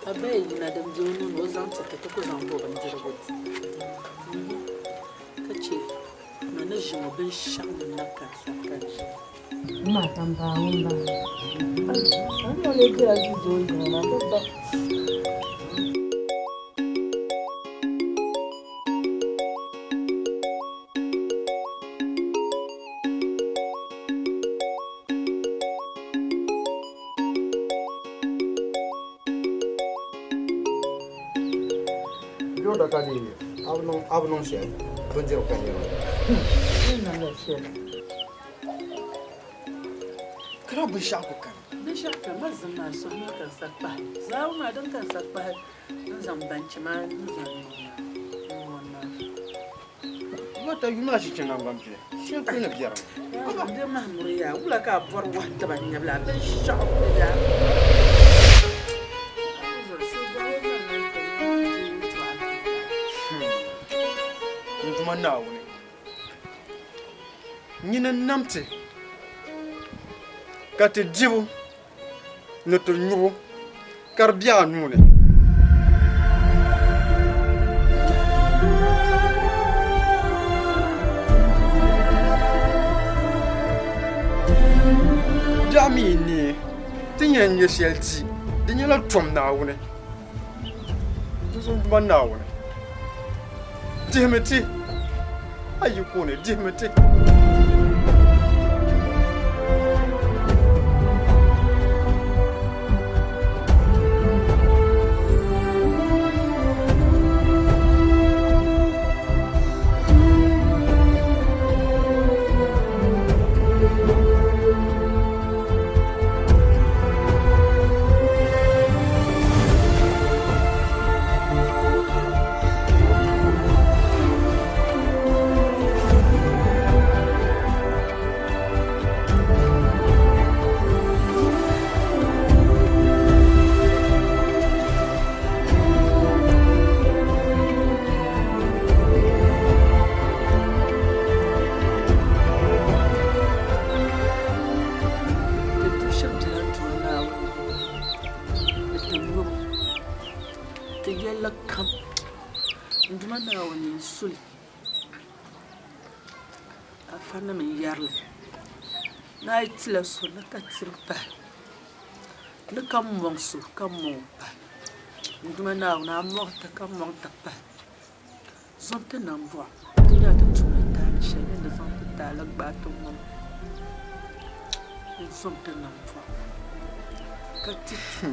Ka ba yi yina din be o nuu ni o zaŋ ti ti, ti ku zaŋ bo bindirigu di. Ka chɛ ma ni ʒi ŋɔ binshɛɣu mini na ka n sani ka n ʒi. M ma ka m baai ŋun bala. A ni o lee dila duu doo yiŋa maa, bɛ ba. Yoda ka di a bi niŋ shɛli bindirigu ka niriba. Kara binshɛɣu ku kani. Binshɛɣu kani ma zim maa suhu maa ka n sa kpahi. Zaawuni maa din ka n sa kpahi n zaŋ banchi maa n zaŋ niŋ maa n ŋɔni maa. Lɔta yuma azichi naŋgbampili shɛli kuli ni biɛrimi. Yaa di mahi muri yaa wula ka a bɔri wahu tiba n-nyabila binshɛɣu kuli daa. N Duuma Naawuni, nyini n-nam ti ka ti dibu ni ti nyubu ka di be a nuu ni. Biɛɣu mi yi neei, ti ni yɛn nya shɛli di, di nyɛla tom Naawuni. Dinzuɣu Duuma Naawuni, dihimi ti a yiko ni, dihimi ti. Ti du shɛm bela Duuma Naawuni ni ti ŋubu ti yɛlli kam. N Duuma Naawuni n-su li, afanim n-yɛri li ni a yi tila so ni ka tiri pahi, ni ka mɔŋ so ka mɔŋ o pahi. N Duuma Naawuni a mɔŋ ti ka mɔŋ ti pahi. Zom ti nambɔɣu ti nya ti tumdi taali shɛli din ni zaŋ ti taali gbaai ti ŋɔ n-zom ti nambɔɣu ka ti ti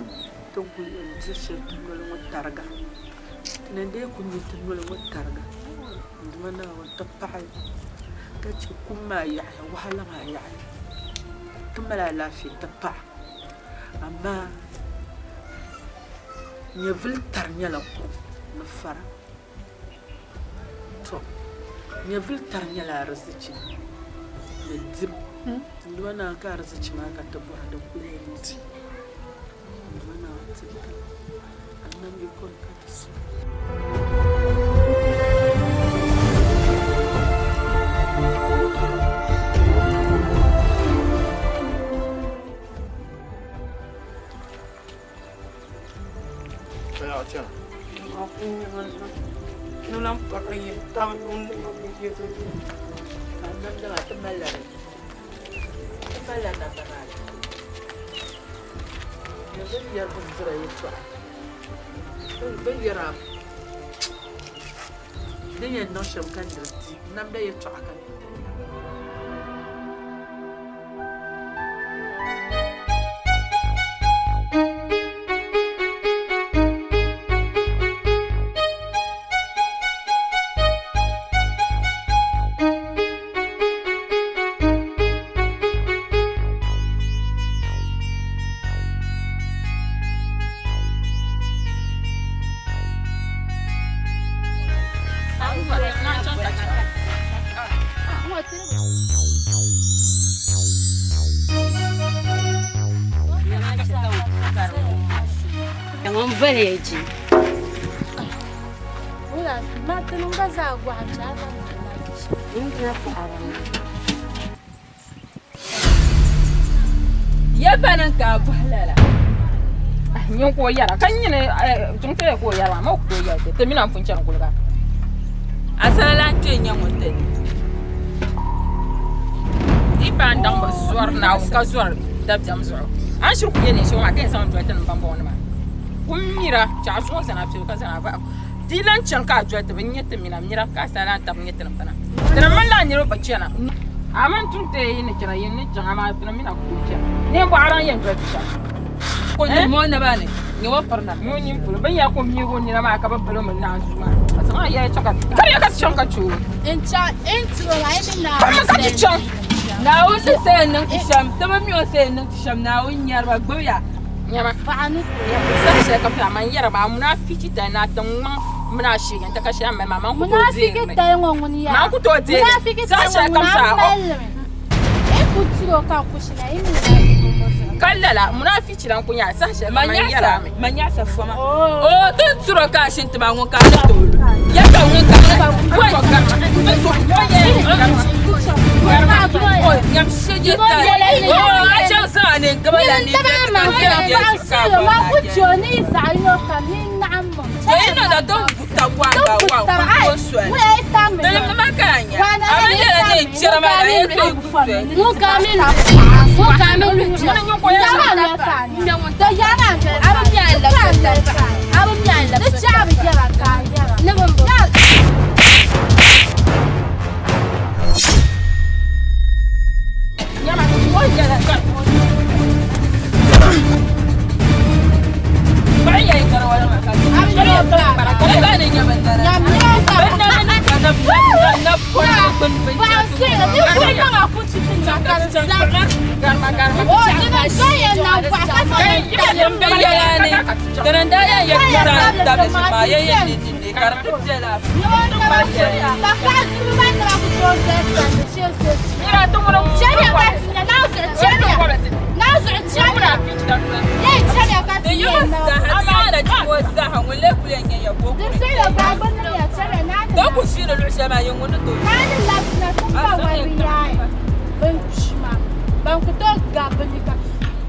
ti ni kul yɛn diri shɛli ti noli ŋɔ tariga. Ti ni dii kul nya ti noli ŋɔ tariga n Duuma Naawuni ti paɣi ka chɛ kum maa yaɣiya, wahala maa yaɣiya. Ti mali alaafee ti paɣa amaa nyɛvili tari nyɛla kum ni fara. Tɔ! Nyɛvili tari nyɛla arizichi ni dibu. N Duuma Naawuni ka arizichi maa ka ti bɔra di kuli yɛn di. N Duuma Naawuni ti ti a nam yiko ni ka ti su. Din yɛn niŋ shɛm ka niri di namda yɛltɔɣa ka Ŋun vali ya ji. Ya pa niŋ ka a bɔhi lala? Nyin ka o yɛra ka nyini jiŋ taya ka o yɛra maa ma o ku tooi yɛli ti ti mini a pun chani kuliga. Asala lan kpe n-nyɛ ŋun ti di pa n daŋ bi zɔri Naawuni ka zɔri dabiɛm zuɣu. A ni shiri ku yɛ neen shɛŋa maa ka yɛn zaŋ doli ti ni bambɔŋɔnima kum mira chɛ a zuɣu zani a piɛgu ka zani a bahigu. Di lan chani ka a doli ti bi nya ti mina mira ka asala lan tabi nya ti ni bana. Tinim mini lala niriba bi chana. A mini tuntɛya yi ni chana yin ni chaŋ amaa tinim mi na ku tooi chana. Neen bɔɣu lan yɛn doli ti shɛm. Ko nyini mo naba ni nyɛ o piri namda. Ŋun nyin polo bin yɛra ka o miigi o nina maa ka bi bili o mi naanzuu maa. Ka zaŋ a yɛli chaŋ ka kariya ka ti chaŋ ka chɛ o. N chaŋ n tiri o maa yi mi Kpami ka ti chaŋ. Naawuni ni sa yɛn niŋ ti shɛm, ti bi mi o sa yɛn niŋ ti shɛm, Naawuni nyari ba, gbibiya. Nyama, Paɣa ni tooi. Saha shɛli ka pina man yɛra maa munaafichi tali ni a ti ŋmaŋ mini a shee yɛn ti ka shɛli a mali maa man ku tooi Munafiki deeri li. tali ŋɔ ŋuni yaa. Man ku tooi deeri li. Munafiki Saha tali ŋɔ shɛli kam ŋuni a saa o. mali li mi. Yi ku tiri o ka kushina yi mi munafiki ŋɔ zuɣu. Ka lala munaafichi lan ku nyɛ a saha shɛli kam man yɛra a mi. Ma nyaɣisa foma. O ti tiri o ka a shini ti maa ŋun ka a ni tooi lu. Ya ka ŋun ka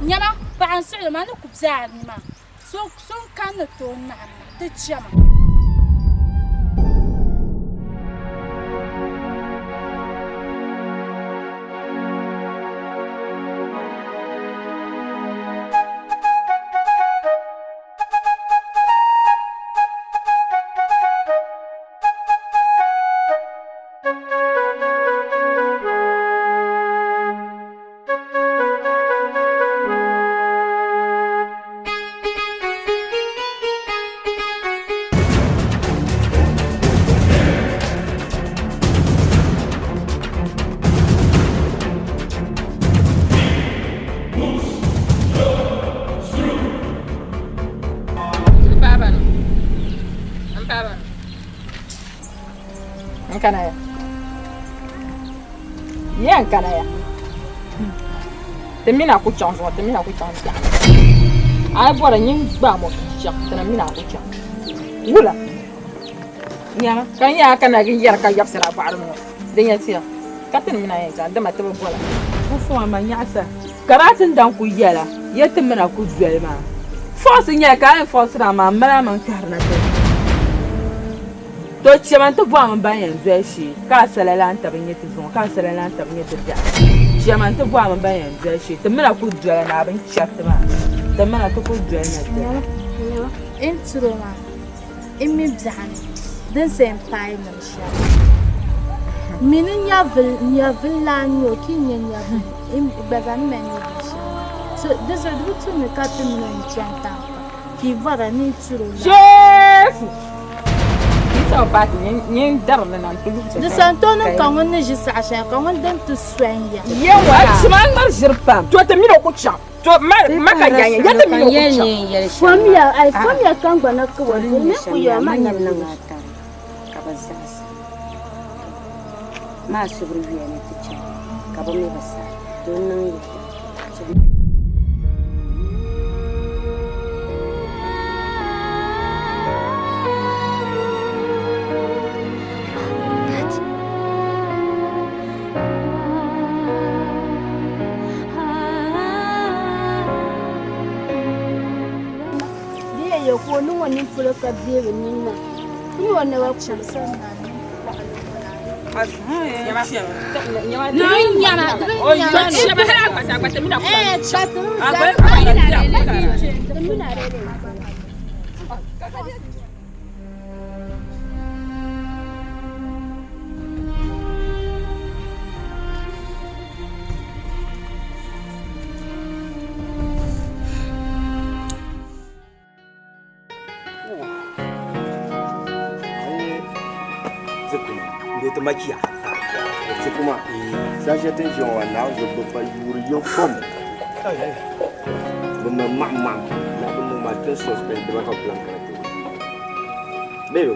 Nyama paɣa n siɣili maa ni ku biɛla nimaa so n kanni tooi naɣim ma ti chɛma. N kana ya. Ya n kana ya. Ti mini a ku chaŋ zuŋɔ, ti mini a ku chaŋ biɛɣuni. A yi bɔri nyin gbaai mo ka chaŋ, ti na mini a ku chaŋ. Wula? Nyama, ka n nya a kana n yɛri ka yɛbisiri a bɔɣiri ŋɔ, di nyɛ tiya ka ti ni mini a yɛn chaŋ, dama ti bi bɔla. N fɔŋ ma nyaɣisa, ka daa ti ni daŋ ku yɛla, ya ti mini a ku doli maa. Fɔɣisi nyɛla ka a yɛn fɔɣisiri a maa, m mali a maŋ kpɛhirina ti. To chɛma nti bɔhimi ban yɛn doli shee ka a sala lan tabi nyɛ ti zuŋɔ ka a sala lan tabi nyɛ ti biɛɣu. Chɛma nti bɔhimi ban yɛn doli shee ti mina ku dola ni a bini chɛriti maa ti mina ti ku doli na doli. N tiro maa n mi biɛɣu ni din sa yɛn paai niŋ shɛli mi ni nyɛvili lan nyɛ o ka yi nya nyɛvili gba zaa ni mali nyɛvili shɛli so di zuɣu di bi tu ni ka ti mini o n-chani tankpaɣu ka yi bɔra ni yi tiro la. Cheefu! Yi Di san tooi niŋ ka ŋun ni ʒi saha shɛli ka ŋun din ti soya ya. Ye ŋɔ A chima ŋmari ʒiri pam. To ti mini o ku chaŋ. To ma ka ya ya ti mini o ku chaŋ. Fomya, ai fomya ka n gba na ka wa ni ku ya ma na niŋ a tari ka bi zaɣisi maa subiri yuya ni ti chaŋ ka bi mi bi saɣi to n niŋ yɛda. o niŋ o nini polo ka deei nini maa. Ti mi o naba kuli. Kuma sashe tin ʒiya ŋɔ naa zuɣu bi pa yuuri yiŋ pam bi niŋ maɣam maɣam la bi niŋ maa tin suspend diba ka bi lahi kana ti bee bi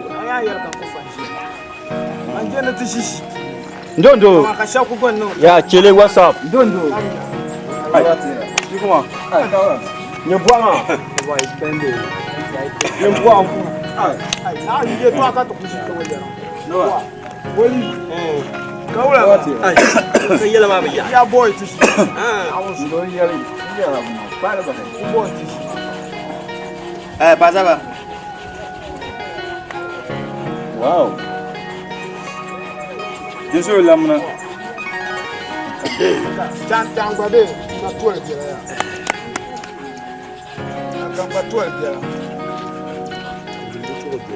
Ndondo. Ya chele what's up? Ndondo. Kuma. Nye bwanga. Nye bwanga. No. Eh, Bazaba. Wow. Yesu lamna.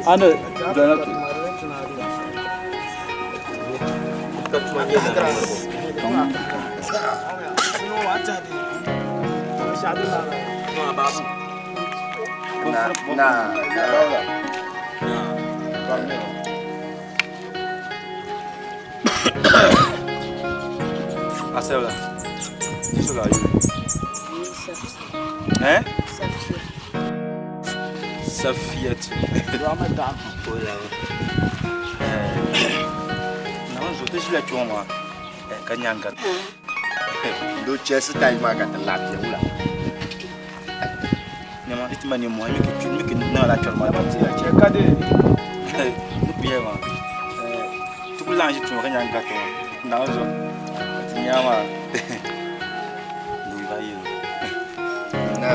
Ana dana Na, na. Asewla. Yesu la yu. Eh? Safiyatu. Eh. Na zo te shila choma. Eh kanyanga. Do chesi time ma ka ti lafiya wula. Nyama itima ni mo mi ke mi ke na la choma ba ti ya che. Ni biye ma. Eh tukulanji choma kanyanga to. Na zo. Ti nyama. Lu ba yi. Na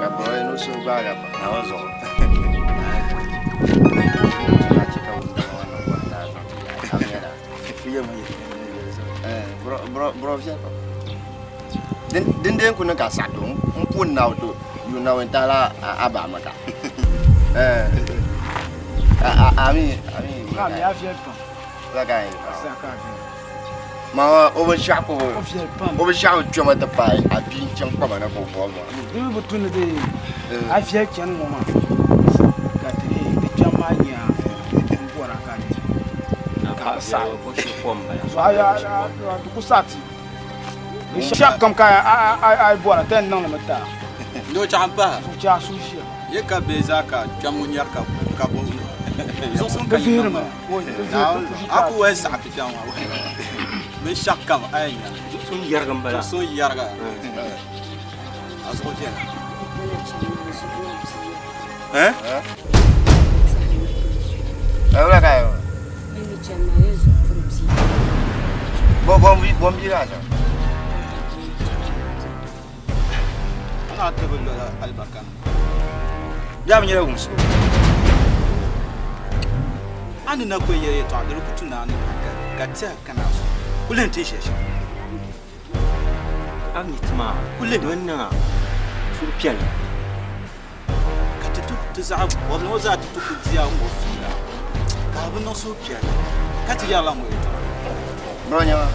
ka bɔ no so ba ga ba. Na zo. Na chika wunda wannan gwanda amira. Biye ma yi. Eh, bro bro bro fiya ko. Din din den kun ka sa don n pun na do yu na wen tala a ba maka. Eh. A ami ami. La ka yi. Ma o bin shɛɣu ko o bin shɛɣu kpɛma ti paai a bia n chaŋ kpama na ka o bɔbi maa. Ndo chaɣa n pahi ye ka bɛ zaa ka kpɛm ŋun nyɛri ka ka bo zuɣusim ka yi niŋ maa a ku wahi saɣa ti kpɛm maa binshɛɣu kam a yɛn nya Zuɣusim yɛriga n bala. zuɣusim yɛriga a zuɣu viɛla Eh? Eh, wula ka yi. Bo bo bi bo bi la sa. ana ti bi lola alibarika ni Ya mi nyɛla wumsi. a ni na ko yɛri yɛltɔɣa di di ku tu naani ka tiɛha kana a zuɣu kuli n ti ʒiya shɛm A ni ti maa kuli don niŋa suhupiɛlli. ka ti tu ti zaɣa bɔbili ŋɔ zaa ti tu ku diya ŋɔ fiila ka a bi niŋ suhupiɛlli ka ti yɛrila ŋɔ yɛltɔɣa Bro nyama.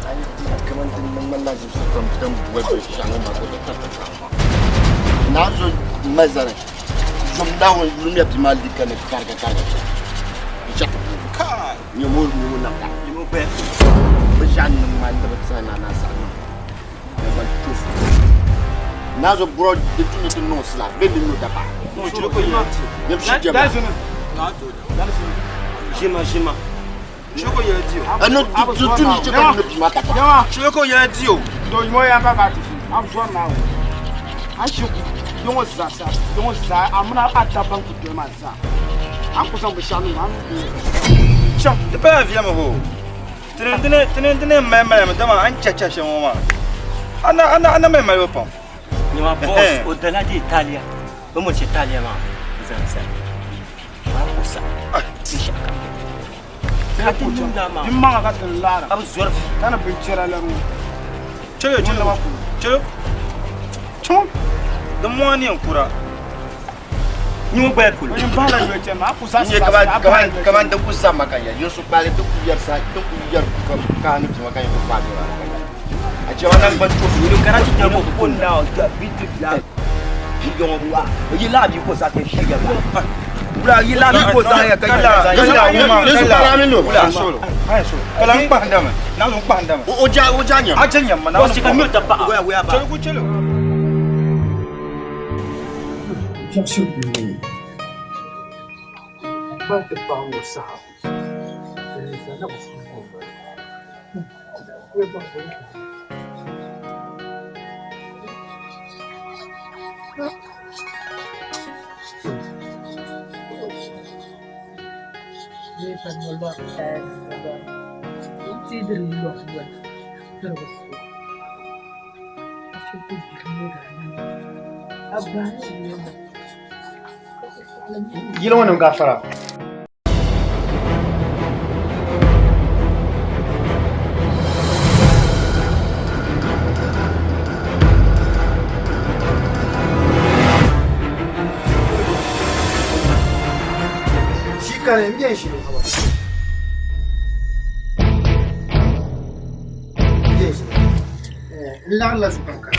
Ani ti kaman din niŋ man la zibsi pam din bɔi bɔi shɛŋa maa ko ta ta ta. Na zo mazari. Zom na won yulum ya bi ma lika ne karga karga. Shɛɣu. kai Nyɛ mo nyɛ mo na ka. Nyɛ bɛ. Bi shɛɣu niŋ maa ti bi tsa na na sa niŋ. Na ba tufu. Na zo bro di tu ni ti niŋ sila bɛ ni no daba. no chiri ko yɛri ti Nyɛ bi shi jɛma. na to da Jima jima. chiri ko yɛri di o Ɛnu di tu ni ti ka ni bi ma ta. chiri ko yɛri di o Ti pala viɛma ho. Tini dini tini dini mali mali mi dama an cha cha shɛm ŋɔ maa. Ana ana ana mali mali pam. Nyama boss o dala di Italia. Bɛ mo che Italia maa. zani sani. Maa ku saɣi binshɛɣu kam. Ka ti niŋ daa maa. Di maŋa ka ti laara. Ka bi zɔri vi. Ka ni binchɛra la ŋɔ. Chelo chelo chelo. Chum. Di mɔŋa ni yɛn kura. Nyɛ gbaya polo. O yɛn bahi la yoli chɛma a ku sa N nyɛ kaman kaman di ku sama ka ya yinsu kpaali di ku yɛri sa di ku yɛri ka ni tuma ka yɛn ku kpaagi maa ka ya. A chɛma nan gba to Yuli kana ti tɛri ko na bi ti la. Yɔŋɔ wa yi la bi ko sa kɛ shi ya ba. Wula yi la bi ko sa ya ka ya. Yesu kpaali mi no. Kala n kpahindami. Na n kpahindami. O ja o ja nyam. A chɛ nyam ma na. Ko si ka mi ta pa. Waya waya ba. Chelo ku chelo. Ba ti paɣa ŋɔ saha Yili ŋɔ nim gafara. Shi kani n bɛn shili haba. Bɛn shili. N laɣiri la zuɣu kam.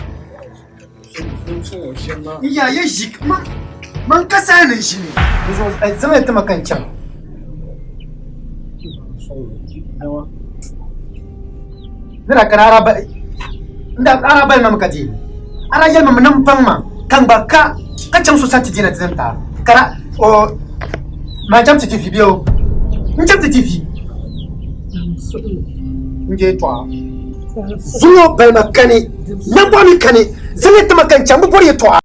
Ya ya ʒi ma man ka saa ni ʒini. Zaŋ ya tima ka n chaŋ. Nira kana ara ba nda ara bali ma ka di. Ara yɛli ma ni paŋ ma ka n gba ka ka chaŋ so sani ti dina ti zaŋ taai kara o ma chaŋ ti ti vi bee o n chaŋ ti ti vi n je tɔɣa zuŋɔ balima kani nambɔɣu mi kani zaŋ ya tima ka n chaŋ bi bɔri yɛtɔɣa.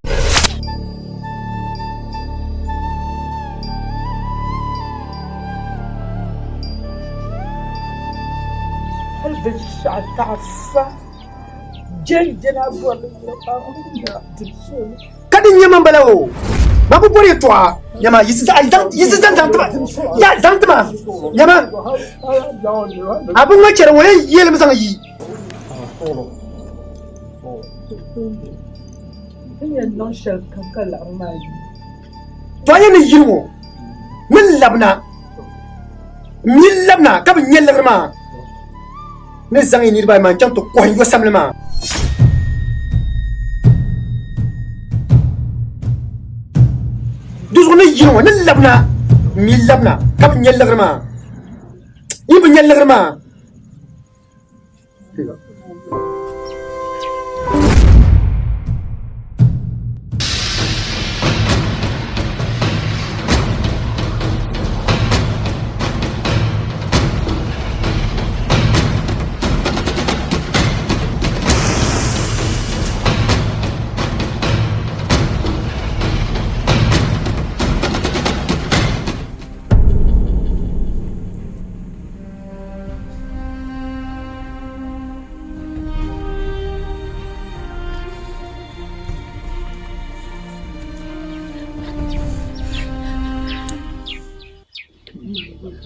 Hali binshɛɣu taɣisa jɛnjɛna bɔrili Ka di nyɛ man bala o ma bi bɔri yɛtɔɣa nyama yisi zaŋ zaŋ tima ya zaŋ tima nyama a bi ŋɔ chɛri ŋɔ yɛn yɛlimi zaŋ yi. To a yɛn ni yili ŋɔ ni labina mi labina ka bi nyɛ liɣiri maa ni zaŋ yi niriba ayi maa n-chaŋ ti kɔhi n-yo samli maa. Di zuɣu ni yili ŋɔ ni labina mi labina ka bi nyɛ liɣiri maa yi bi nyɛ liɣiri maa.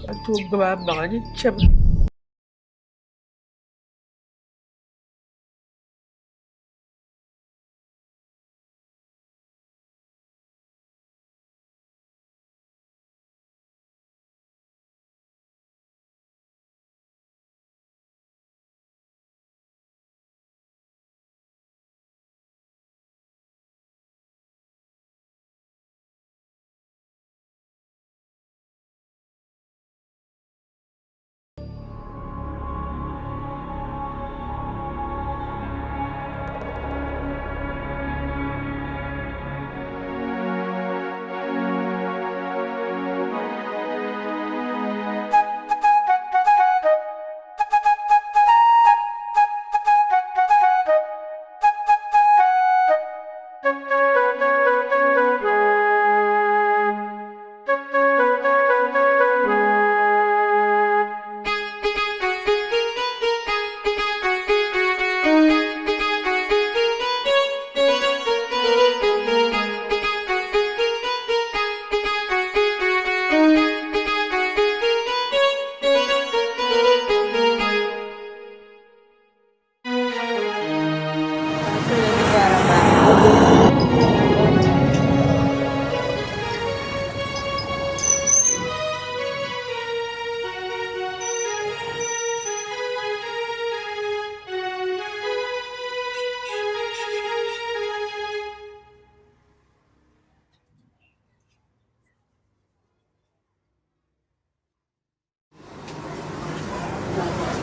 A tooi gbubi a maŋa ni chɛmi.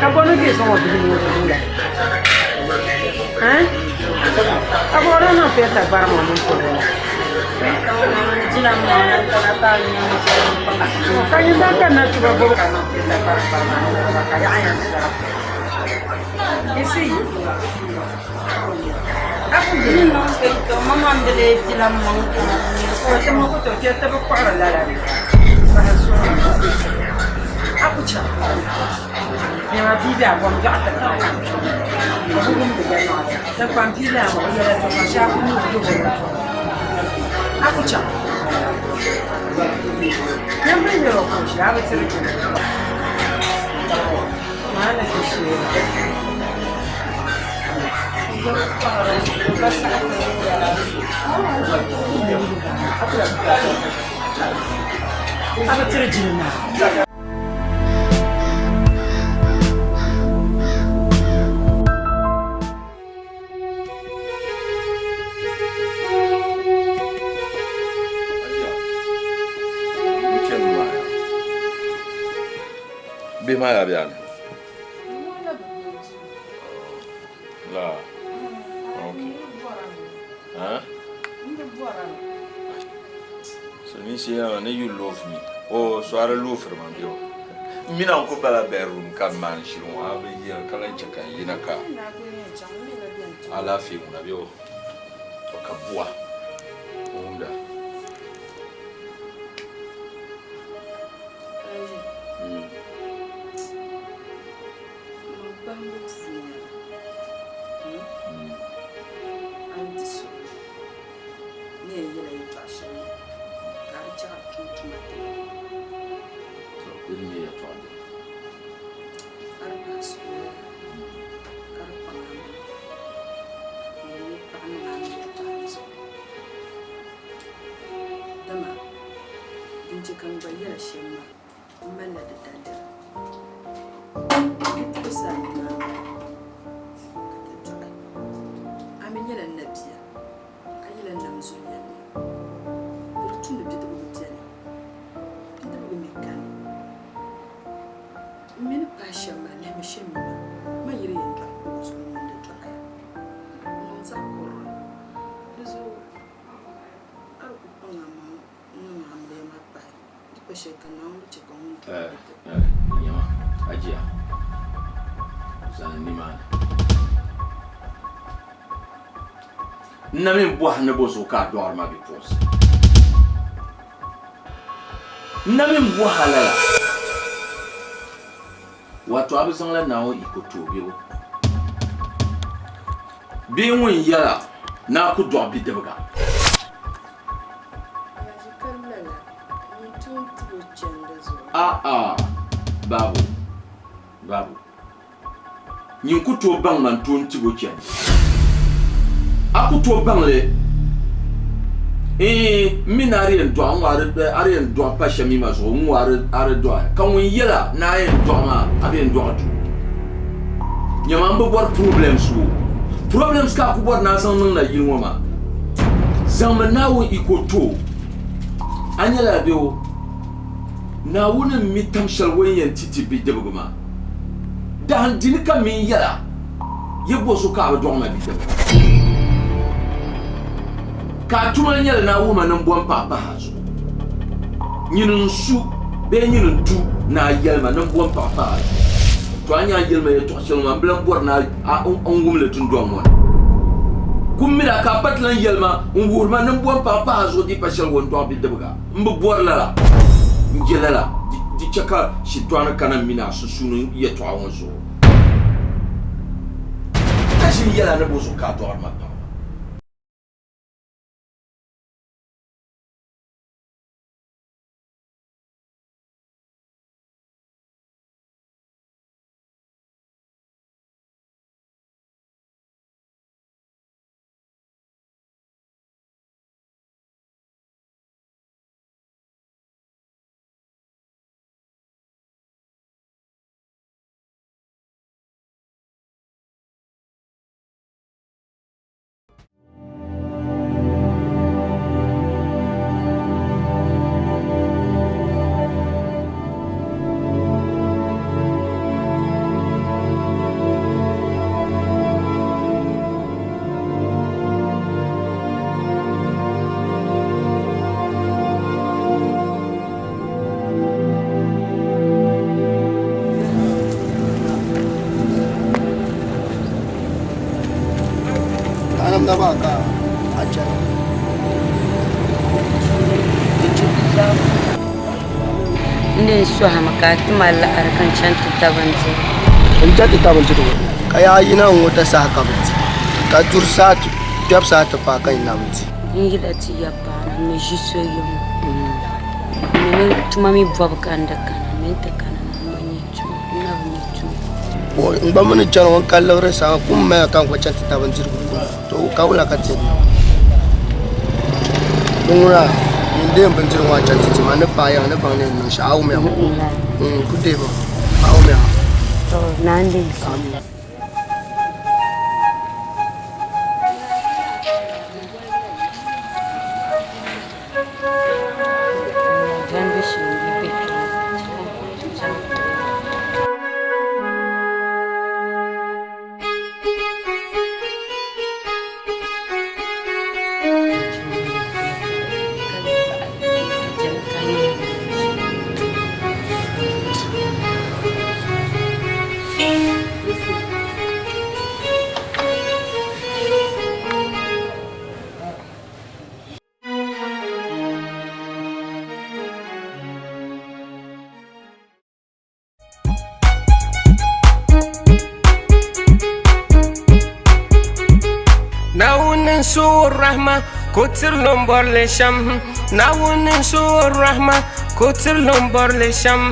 Ka bɔni bɛ sɔŋɔ bihi ni o la. Ka bɔri niŋ fɛta gbari ŋɔ mini polo la. Ka yin daa kanna tuba bɔbu ka niŋ fɛta gbari gbari maa ni ba ka yaɣa yɛn zara. A bi tiri jini maa. Bihi maa yaa bɛ ni? La. Okay. Huh? Silimiinsi yɛlima ni you love me. Oh, so a di loofiri ma bɛ o. N mi na n ku bala bedroom ka n maani shili ŋɔ a bi yɛli ka lahi chɛ ka n yina ka alaafee ŋuna bɛ o. To ka bua o wumda. Gbahimbu puuni nyɛla a ni di so ni yɛn yɛla yɛltɔɣa shɛli ka a di chɛ ka di tum tuma ti a. Di ni nyɛ yɛltɔɣa dini? A di pahi suhu ka di kpaŋ a maŋa n-ni nyɛ paɣa niŋ a ni yɛltɔɣa zuɣu. Dama din chɛ ka n gba yɛla shɛm maa M malila di daliri. Bipuɣinsi ayi maa ka ti dɔɣi. A mi nyɛla nabia, a yila nam zuliya ni. Di di tu ni bidibiga beni, bidibiga mi kani. M mi ni pahi shɛm maa, lihimi shɛm mi maa, man yi di yɛn dɔɣi o zuɣu ŋun di dɔɣi ya. N niŋ zaɣ kurili, di zuɣu a di ku kpaŋ amaŋ n-niŋ amiliya maa pahi. Di pa shɛli ka Naawuni chɛ ka ŋun dɔɣi o ti. Nyama, ajiya, zani nimaani. N na mi bɔhi ni bɔ zuɣu ka a dɔɣiri ma bipuɣinsi. N na mi bɔhi a lala. Wato a bi zaŋla Naawuni yiko ti o bɛ o? Bee ŋun yɛla ni a ku dɔɣi bidibiga? A'a, babu, babu. Nyin ku tooi baŋ man toon tibo chandi. A ku tooi baŋ li. Iin, m mi ni a di yɛn dɔɣi n-ŋɔ a di yɛn dɔɣi pa shɛm yima zuɣu n-ŋɔ a di dɔɣi. Ka ŋun yɛla ni a yɛn dɔɣi maa, a bi yɛn dɔɣi duu. Nyama m bi bɔri problems o. Problems ka a ku bɔri ni a zaŋ niŋ na yili ŋɔ maa. Zaŋmi Naawuni iko ti o. A nyɛla bɛ o. Naawuni m-mi tam shɛli o ni yɛn ti ti bidibigi maa. Dahin dini ka min yɛla, Yi bo so ka a bi dɔɣi ma bidibiga? Ka a tuma nyɛli ni a wuhi ma ni m bo m-paɣa pahi a zuɣu. Nyini n-su bee nyini n-tu ni a yɛli ma ni m bo m-paɣa pahi a zuɣu. To a nya a yɛli ma yɛtɔɣ shɛli ŋɔ maa, m bi lan bɔri ni a n wum li dundɔŋ ŋɔ ni. Kum mini a ka a pa ti lan yɛli ma n-wuhiri ma ni m bo m-paɣa pahi a zuɣu di pa shɛli o ni dɔɣi bidibiga. M bi bɔri lala, n je lala, di chɛ ka shintɔɣini kana m mini a sunsuuni yɛtɔɣa ŋɔ zuɣu. Ka ʒini yɛl a ni bo zuɣu ka a dɔɣiri ma paɣ ma. yinga maa ka a chana. Di chɛ di zaa. N di n-sɔhimi ka a ti ma liɣiri ka n chaŋ ti ta bindirigu. N chaŋ ti ta bindirigu ka yaa yina n-ŋɔ ta saha ka bi di, ka duri saha ti kpɛbu saha ti paai ka yi na bi di. N yila ti ya paana n ni ʒi so yiŋ m mi ni tuma mi bɔbu ka n di kana m mi ni ti kana na m bi nya tuma n na bi nya tuma. N gba mi ni chani ŋɔ n ka liɣiri saha kum maya ka n gba chaŋ ti ta bindirigu kuna. To ka wula ka ti niŋ? Ni ŋuna ŋun deem bindirigu maa chaŋ ti ti ma ni paai yaŋ ni baŋ ni yɛn niŋ shɛm a wumiya n ku deemi a wumiya. Naawuni n-su rahma ka o tiri lɔmbɔrili shɛm. Naawuni n-su rahma ka o tiri lɔmbɔrili shɛm.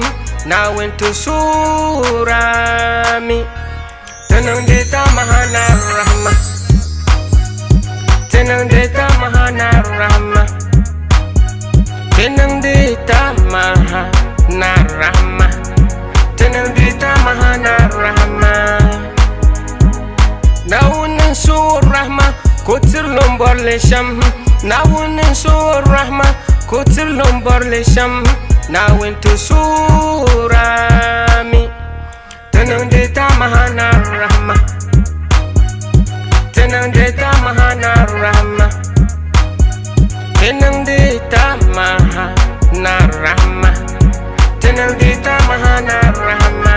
Naawuni ti suurami. Ti niŋdi tamaha na rahma. Ti niŋdi tamaha na rahma. Ti niŋdi tamaha na rahma. Ti niŋdi tamaha na rahma. Naawuni n-su rahma ka o tiri lɔmbɔrili shɛm. Naawuni n-su rahma ka o tiri lɔmbɔrili shɛm. Naawuni ti suurami. Ti niŋdi tamaha na rahma. Ti niŋdi tamaha na rahma. Ti niŋdi tamaha na rahma. Ti niŋdi tamaha na rahma.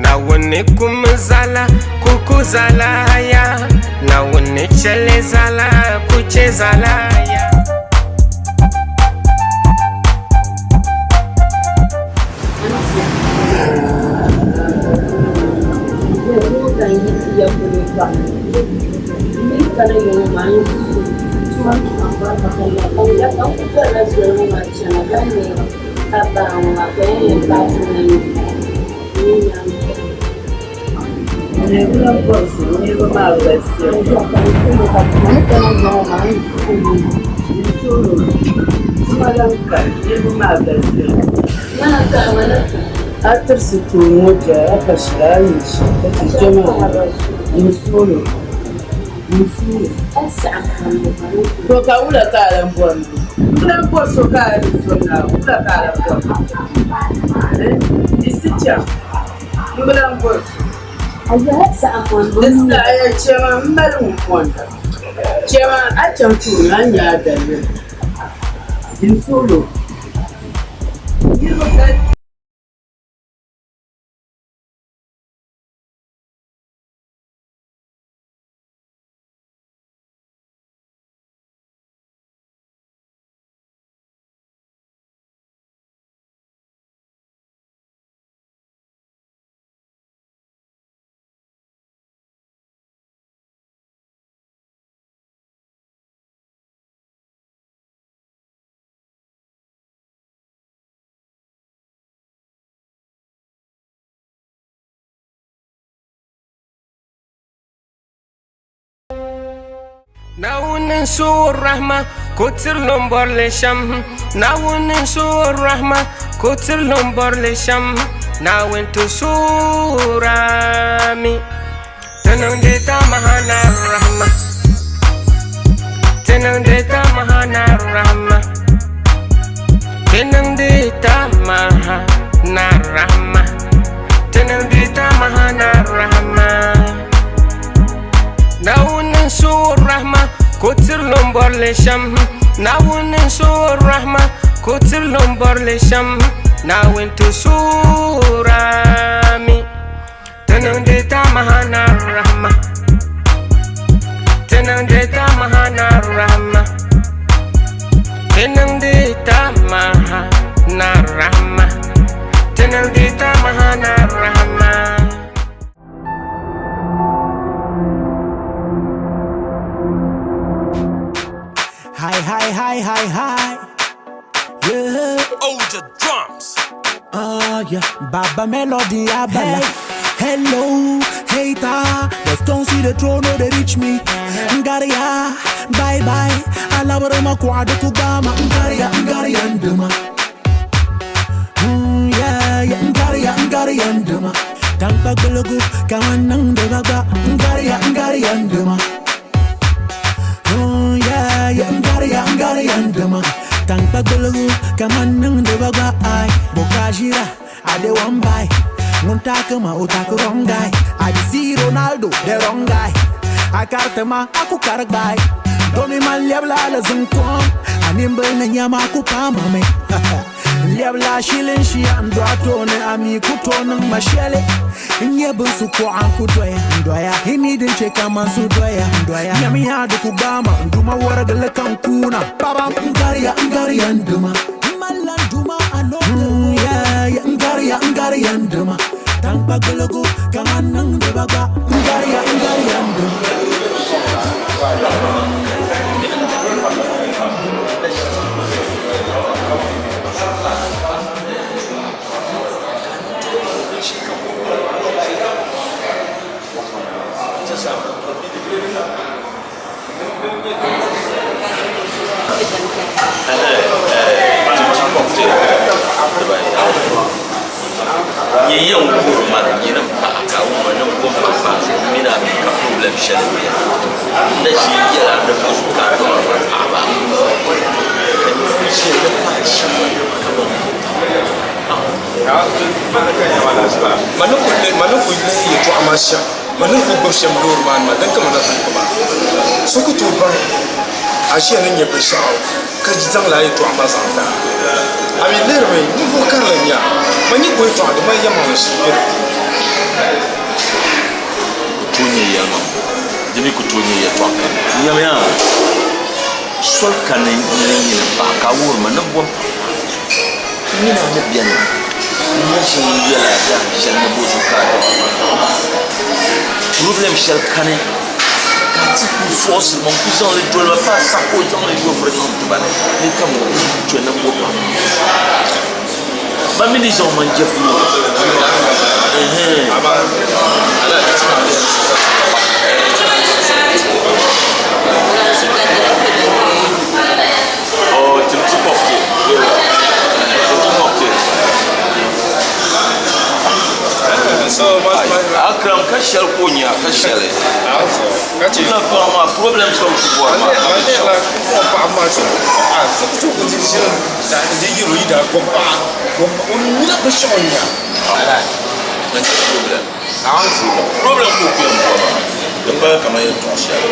Naawuni kum zala kuku zalaya Naawuni chɛli zala ku chɛ zalaya. A tirisi tooni ŋɔ biɛla a pa shɛli a ni nyɛ shɛli ka chɛ kpɛ maa n suuli n suuli to ka wula ka a lan bɔri ni n lan bɔri so ka a di so na wula ka a lan bɔri di si chaŋ n bi lan bɔri so di saɣiya chɛma m mali ŋun mɔnda chɛma a chaŋ tooni a ni nya a daliri n suhiri o niriba galisi. Naawuni n-su rahma ka o tiri lɔmbɔrili shɛm. Naawuni n-su rahma ka o tiri lɔmbɔrili shɛm. Naawuni ti suurami. suurami. Ti niŋdi tamaha na rahma. Ti niŋdi tamaha na rahma. Ti niŋdi tamaha na rahma. Ti niŋdi tamaha na rahma. Naawuni n-su rahma ka o tiri lɔmbɔrili shɛm. Naawuni n-su rahma ka o tiri lɔmbɔrili shɛm. Naawuni ti suurami. Ti niŋdi tamaha na rahma. Ti niŋdi tamaha na rahma. Ti niŋdi tamaha na rahma. Ti niŋdi tamaha na rahma. Hi, hi, hi, hi, hi. Yeah. Oja drums. Oh, yeah. Baba Melody Abala. Hey. Hello, hater. The stones see the throne, no, they reach me. Ngaria, bye bye. Alabara makwado kubama. Ngaria, ngaria, nduma. Yeah, yeah. Ngaria, ngaria, nduma. Tangpa gulugu, kawanang debagba. Ngaria, ngaria, nduma. Yeah, yeah. Ngaria, ngaria, nduma. Tangpa gulugu, kawanang debagba. Ay, bokajira, I dey one by. Nguntakama, utaku wrong guy. I dey see Ronaldo, the wrong guy. I kartama, aku karagbai. Domi man lebla la zungkong. Animbel na nyama ku pama me. Lebla shilin shi andwa ne ami kutonin mashele. Nye bin su ko an ku doya doya. Ini din ce kaman su doya doya. Nyami ya du ku gama nduma wara gala kan kuna. Baba ngaria ngaria nduma. Mallan duma ano. Yeah yeah ngaria ngaria nduma. Tangpa gulugu kaman nang de baga. Ngaria ngaria nduma. Nyɛ yɛn wuhiri ma ni nyini paɣa ka wumma ni kom pa paɣa zuɣu mini a mi ka problem shɛli beni n na ʒi yɛla ni bo zuɣu ka a dɔɣiri ma paɣaba ka ʒi ni faai shɛm kaman Ma ni ku lihi yɛtɔɣa maa shɛm, ma ni ku gbibi shɛm loori maa ni maa, din ka ma na pun maa, so ku tooi baŋ a ʒiya ni nyɛ binshɛɣu ka zaŋ lala yɛtɔɣa maa zaŋ ti a. A mi lihirimi ninvuɣ karili n-nyɛ a, man nyɛ ka o yɛtɔɣa di mali yɛlimaŋli shili be di puuni. Ku tooi nyɛ yɛlimaŋli, di mi ku tooi nyɛ yɛtɔɣa kani. Nyamiya, soli kani n-ni nyini paɣa ka a wuhiri ma ni bom paɣa nyina ni beni n-na ʒi n-yɛl a dahin shɛli ni bo zuɣu ka a dɔɣi ma paɣa. Problem shɛli kani ka a ti kuli force ma n-ku zaŋ li doli ma pa a saɣi ka o zaŋ li yo vuri niŋ tiba ni ni ka ma kpe ni bo pam. Ba mi ni zaŋ ma n-je fulo. Ɛhɛn. Oh, timti cocktail. Timti cocktail. Akram ka shɛli ka o nya ka shɛli. Na paɣa maa problem ka ku bɔri maa. Problem. Problem ka o ku yɛn bɔri maa. Di pala kaman yɛltɔɣa shɛli.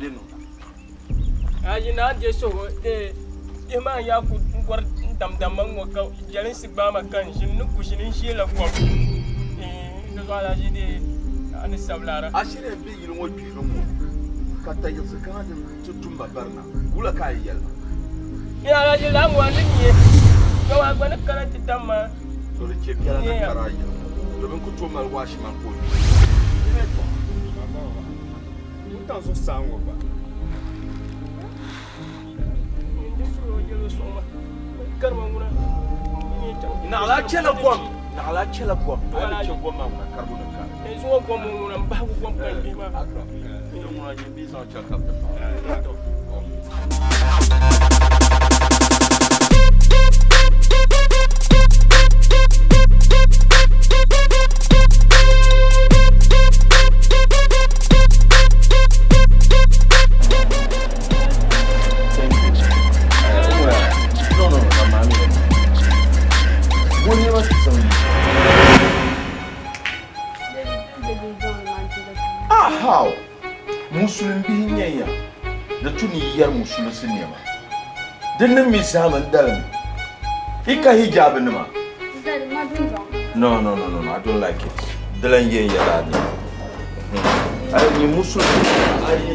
bɛ niŋ? Ayi naa je suhu de bihi maa yaa ku gɔri n-damdam ma ŋ-ŋɔ ka jɛlinsi gbaai ma ka n ʒini ni ku ʒini n ʒiɛla kom. Di zuɣu alahiʒi de a ni sabi laara. A shiri yɛn be yili ŋɔ gbihiri ŋ-ŋɔ ka tayiɣisi kana ti tum ba barina, wula ka a yi yɛli ma? Ee alahiʒi lala ŋɔ a ni nya ka a gba ni kana ti tam ma. To di chɛ biɛla ni kara a yili ŋɔ domin ku tooi mali waashi man ka o nyu. Wuntaŋ zuɣusaa ŋɔ gba. Naɣila chɛla gom, naɣila chɛla gom, a yi bi chɛ gom maa ŋuna karibu ni kari. Zuŋɔ gom ŋɔ ŋuna m-bahigu gom ka n gbihi maa. Akram, din ŋuna nyin bɛ zaŋ chɛ ka bɛ ti paɣi. How? Musulin bihi n-nyɛ ya di tu ni yi yɛri musulinsi nɛma. Di ni mi zahim n dalimi. Yi ka hijab nima? No, no, no, no, no, I don't like it. Di lan yɛn yɛla a nɛma. Ayi nyɛ musulin. Ayi.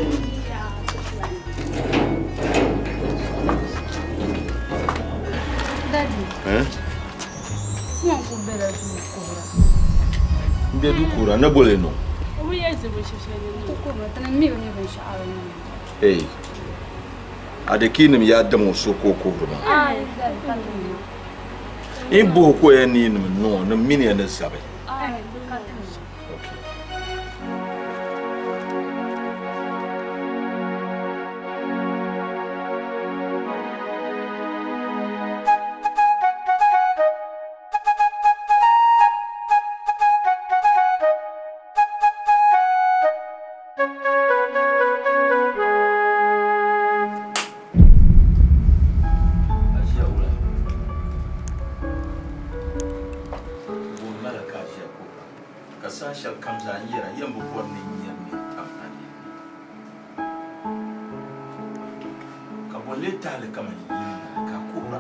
Daddy. Eh? Kuma ku bela duu kuhira. N be duu kuhira, ni boli niŋ? O bi yɛli ti binshɛshɛli ni niŋ. Ti kuhira, ti ni mi bi mi binshɛɣu di niŋ. Hey. Adikiinim yaa dim o so ka o kuhiri maa. Aai, Daddy, ka ti mi. N bohi ka o yɛn ni yinim niŋ o ni mini ya ni zabi. Aai, ka ti mi. Okay. Aʒiya wula? Bo m-mali ka a ʒiya kuhira? Ka saha shɛli kam zaa n yɛra, yɛm bi bɔri ni n nyari ni n tam a nini. Ka bo n-lee tahi li kaman yili na ka a kuhira?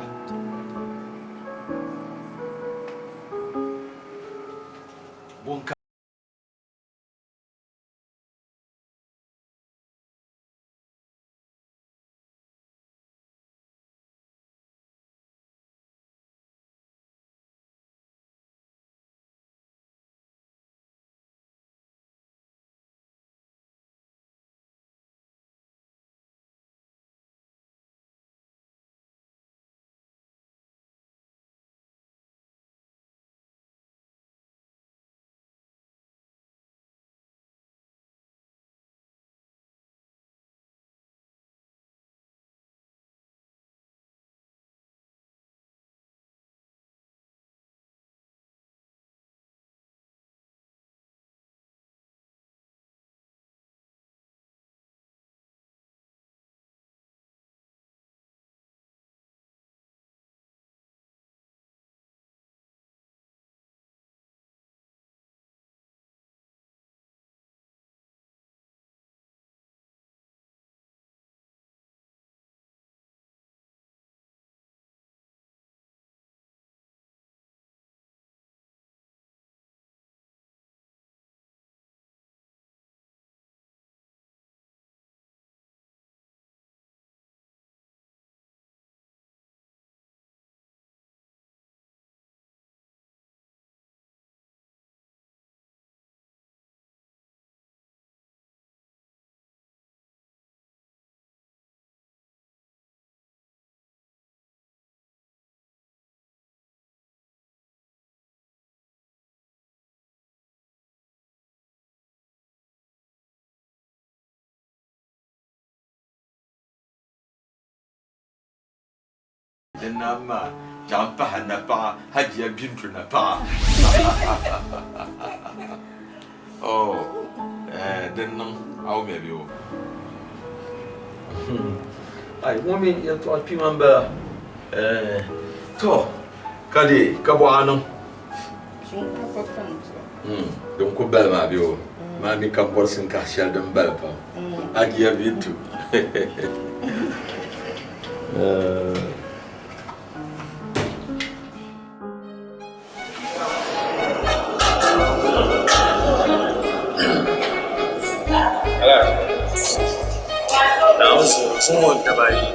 Bo n-ka. Di nam maa chaŋ pahi napaɣa Hajiya Bintu napaɣa. Oh, eh, din niŋ a wumya bɛ o. Ai, ŋɔ mi yɛltɔɣa kpima m-bala. Eh, to, ka di ka bɔɣa niŋ. Din ku bali maa bɛ o. Maa mi ka bɔri sinkahi shɛli din bali pam. Ajiya Bintu. Zuŋɔ daba ayi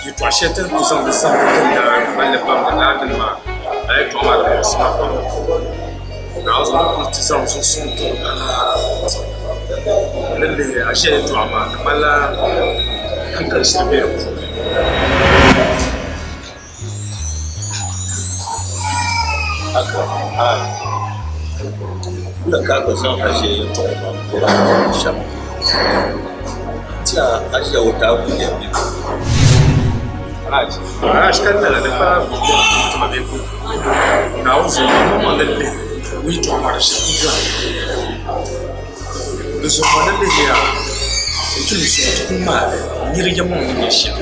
yɛltɔɣa shɛli ti ni kuli zaŋdi zaŋdi tinda malli bamdi lala dini maa lala yɛltɔɣa maa di muɣisi ma pam Naawuni zuɣu ni kuli ti zaŋ zuɣusuŋ tiri ni lihi a ʒiya yɛltɔɣa maa di ŋmanila hankali shɛli be di puuni. Wula ka a gba zaŋ aʒia yɛtɔɣa maa m-bɔri a shɛm? N-tiɛha aʒia o daa kuli yɛli mi. Alhaji ka lala di kpala tima bee ko Naawuni zuɣu maŋmaŋ ni lihi o yɛtɔɣa maa di shɛm n-dɔli di zuɣu maa ni lihiya di tum zuɣu ti ku maali niri yɛmaŋ ni nyɛ shɛm.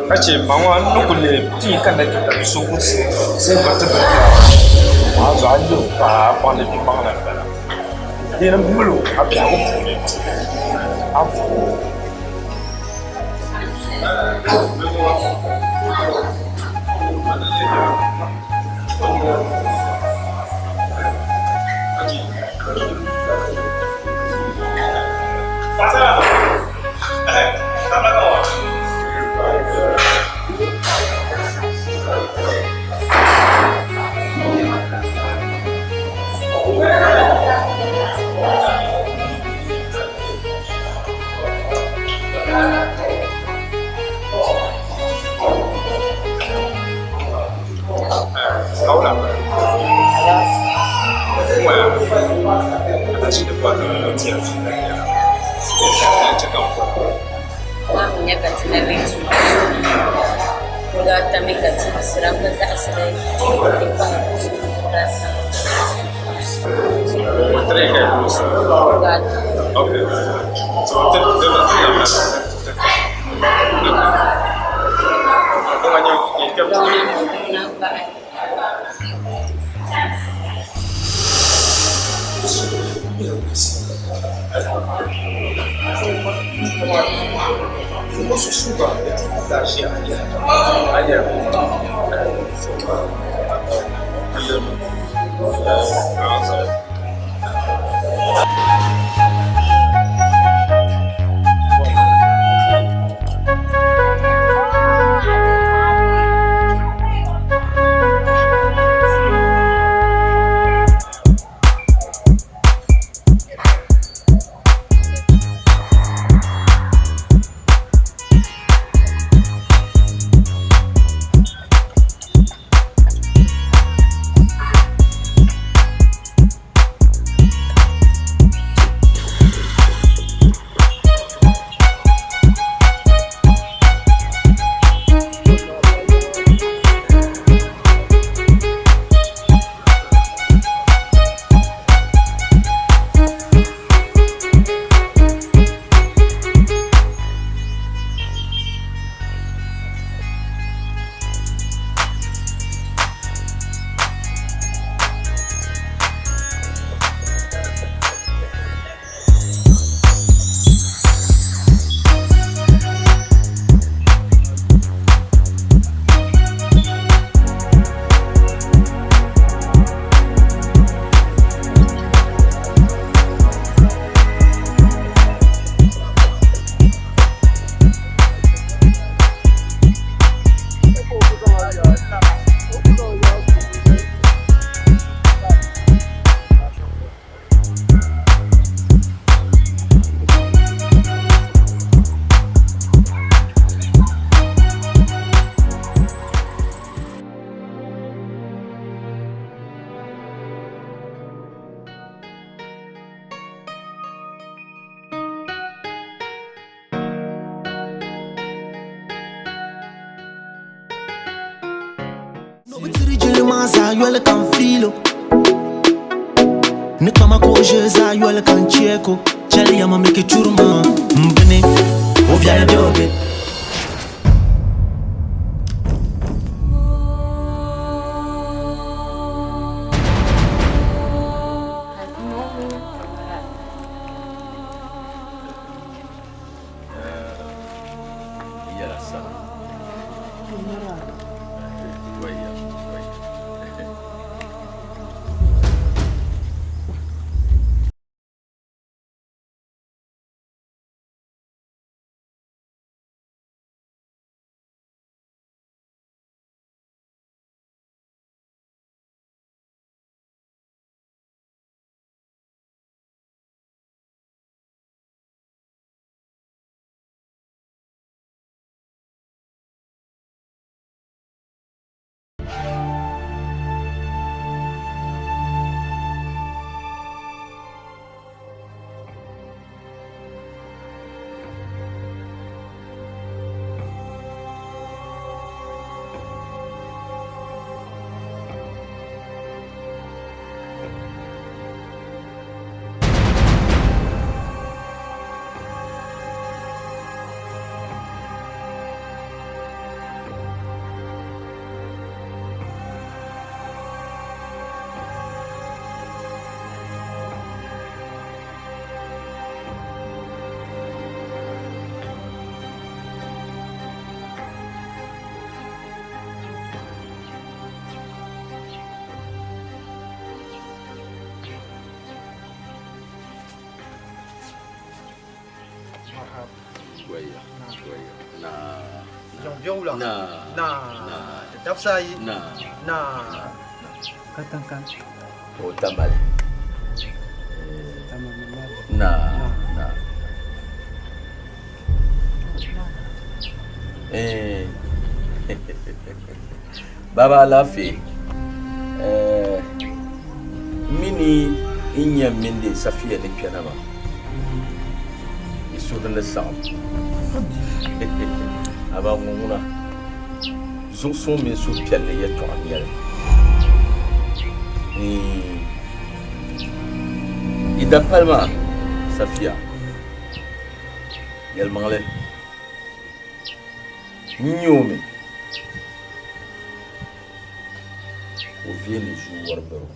Ka chɛ ma ŋɔ n ni ku lihi ti yi kanna kpe ka bi so zani ba ti bindira maa zuɣu a ni lihi o paai a baŋ ni bia maŋli m-bala bee ni mali o a biɛhigu puuni a vuhi o. Maa mi nya ka ti na be tuma kuriga ata mi ka ti yiɣisira m bi zaɣisiri di pahi kuriga ata. Kuriga ata. Ŋuna m-baɣi. Jilima zaa yoli ka n fiilo ni kpama ka o ʒe zaa yoli ka n cheeko chɛli yama mi ki churi ma m bini o viɛli bɛ o bɛ. Waya, waya. Na. Jiŋ biɛwula. Na. Na. Di dabisa ayi. Na. Na. Ka tankan. O tamale. Na. Na. Eh. Baba alaafee. Eh. Mini n nyɛ mindi safiya ni kpɛna maa. Yi suhuri ni saɣim. Amaa ŋɔ ŋuna zuɣusuŋ mini suhupiɛlli yɛtɔɣa n-nyɛ li. Yi dapali maa safiya yɛlimaŋli n nya o mi ka o veeni ʒuu wɔri bari o.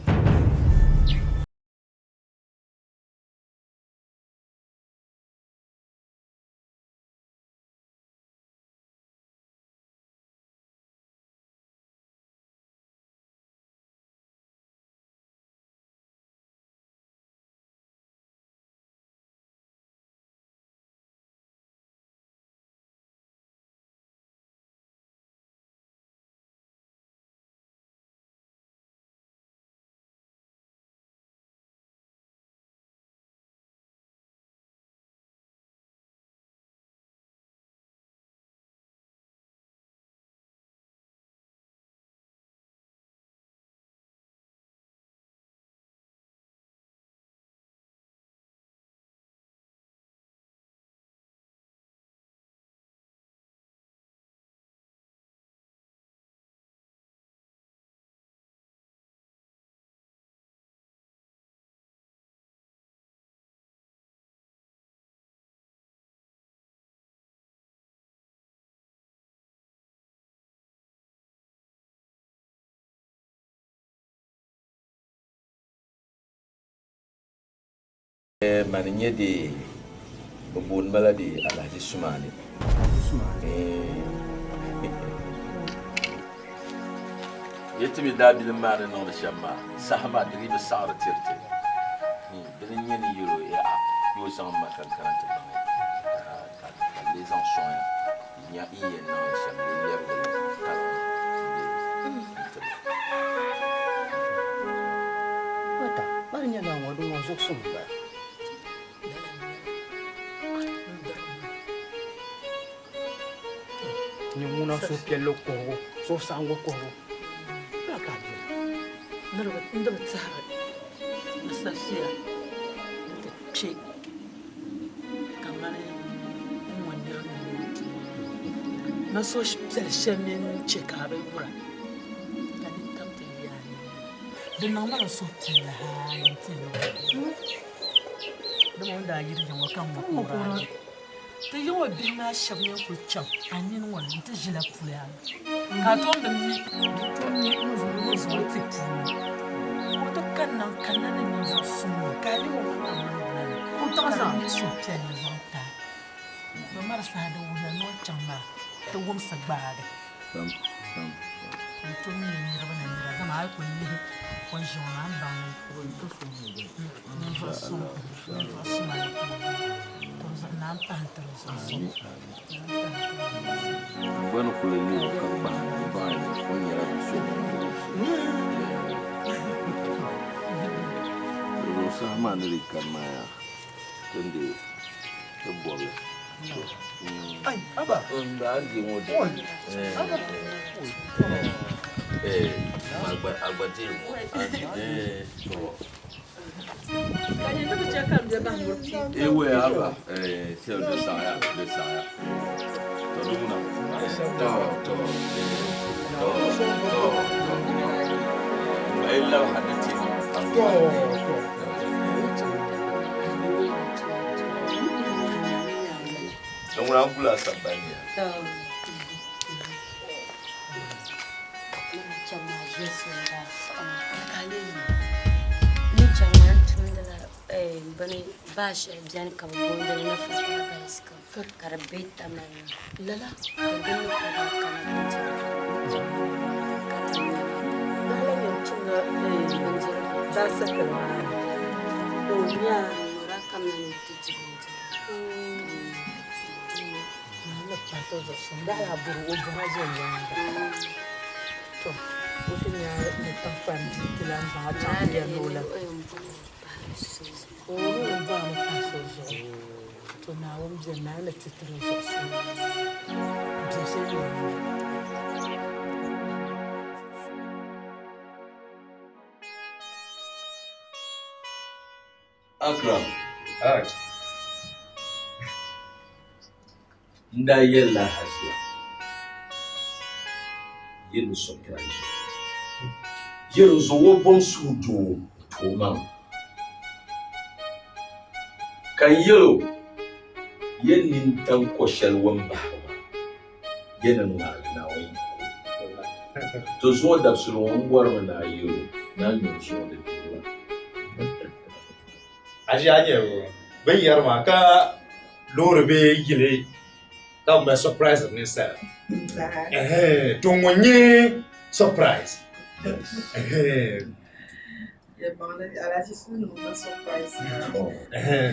Mani nyɛ de bɛ booni ma la de Alhaji Sumani. Yi ti mi daabilim maa ni niŋdi shɛm maa, saha maa di dii bi saɣiri tiri ti. Dini n-nyɛ ni yɛl o yaha, yi o zaŋ ma ka n kana ti baŋ ya, ka n lee zaŋ sɔŋ ya n-nya yi yɛn niŋ li shɛm bee lɛbigi li tariga n-ti ba. Mata, mani nyɛ naa ŋɔ din ŋɔ zuɣusuŋ m-bala. Nyɛ ŋuna suhupiɛlli kuhigu, suhusaɣiŋgu kuhigu. Lala ka a beni. N di bi tɛhiri ni safiya ni ti kpe kamani n ŋɔ nir nuu ni suhupiɛl shɛli mini chɛ ka a bi yura ka nintam ti yi a nini. Di niŋ ma la suhupiɛlli hali nti niŋ. Dama o ni daa yiri ya ŋɔ ka n ŋɔ ka o daa yi. Ti yi ŋɔ bihi maa shɛba yɛn kuli chaŋ a nini ŋɔ ni nti ʒila puli a ni ka a tom bi mi ŋun zaŋ o ti puuni ka o ti kanna n-kanna ni ninvuɣ suŋ ŋɔ ka a leeg o maŋ niŋgbuna ni ka di nyɛ suhupiɛlli zaŋ ti a. To mali saha di wuhiya ni o chaŋ maa ti wumsi gbaagi. N tom yi niriba ni nira, dama a yi kul lihi o ni ʒi ŋɔ maa, a ni baŋ ni ninvuɣ suŋ ninvuɣ suma ni ku o zuɣu naan pahi n-ti di zuɣu suŋ. N gba ni kuli lihi o ka kpahim n baŋ ni o nyɛla bi so ŋun bi wumsi. Di zuɣu saha maa ni di kani maa yaa, ti ni dii ti bɔbi li. Ai, aba. N daa di ŋɔ di. Aba. Eh, agba agba di ŋɔ. Eh, to. Eh, we aba. Eh, se de saya, de saya. To duguna. To to. To to to. Ai la hadati. To to. Don ŋuna n-kuli a sambani ya. Ni chaŋ maa n tumdila bini baa shɛli beni ka bɛ booni li ni Fataa Bicycle ka di be Tamale Lala ka di ni ka daa kana bindirigu ka daa nyɛ ma Lala nyɛ tumda bindirigu bicycle maa ni ka o nya n yura kamina ni ti di bindirigu. ni pahi ti zuɣu suŋ daɣila a bɔri o bɔra viɛnyɛliŋga. To o ti nya ni tiŋkpani bia ti lan zaŋ a chaŋ ti yɛli ni o lan o ni o bɔrimi pahi so zuɣu. To Naawuni beni Naawuni ni ti ti di zuɣu suŋ. Biɛ shɛli yi ni nya. Akram. N daa yɛlila Hajiya yi ni surprise o. Yɛli zuɣu o bɔŋ suhudoo ti o maŋ. Ka n yɛl o, Yɛn nintaŋ ko shɛli o ni bahiri maa, yɛn ni ŋmaagi Naawuni yiko. To zuŋɔ dabisili ŋɔ m bɔrimi ni a yɛl o ni a nyuri zuŋɔ di duu la. A ʒi a nyɛ bɛ ni yɛri maa ka loori bee yili ka bɛ mali surprise ninsala. To ŋɔ n-nyɛ surprise.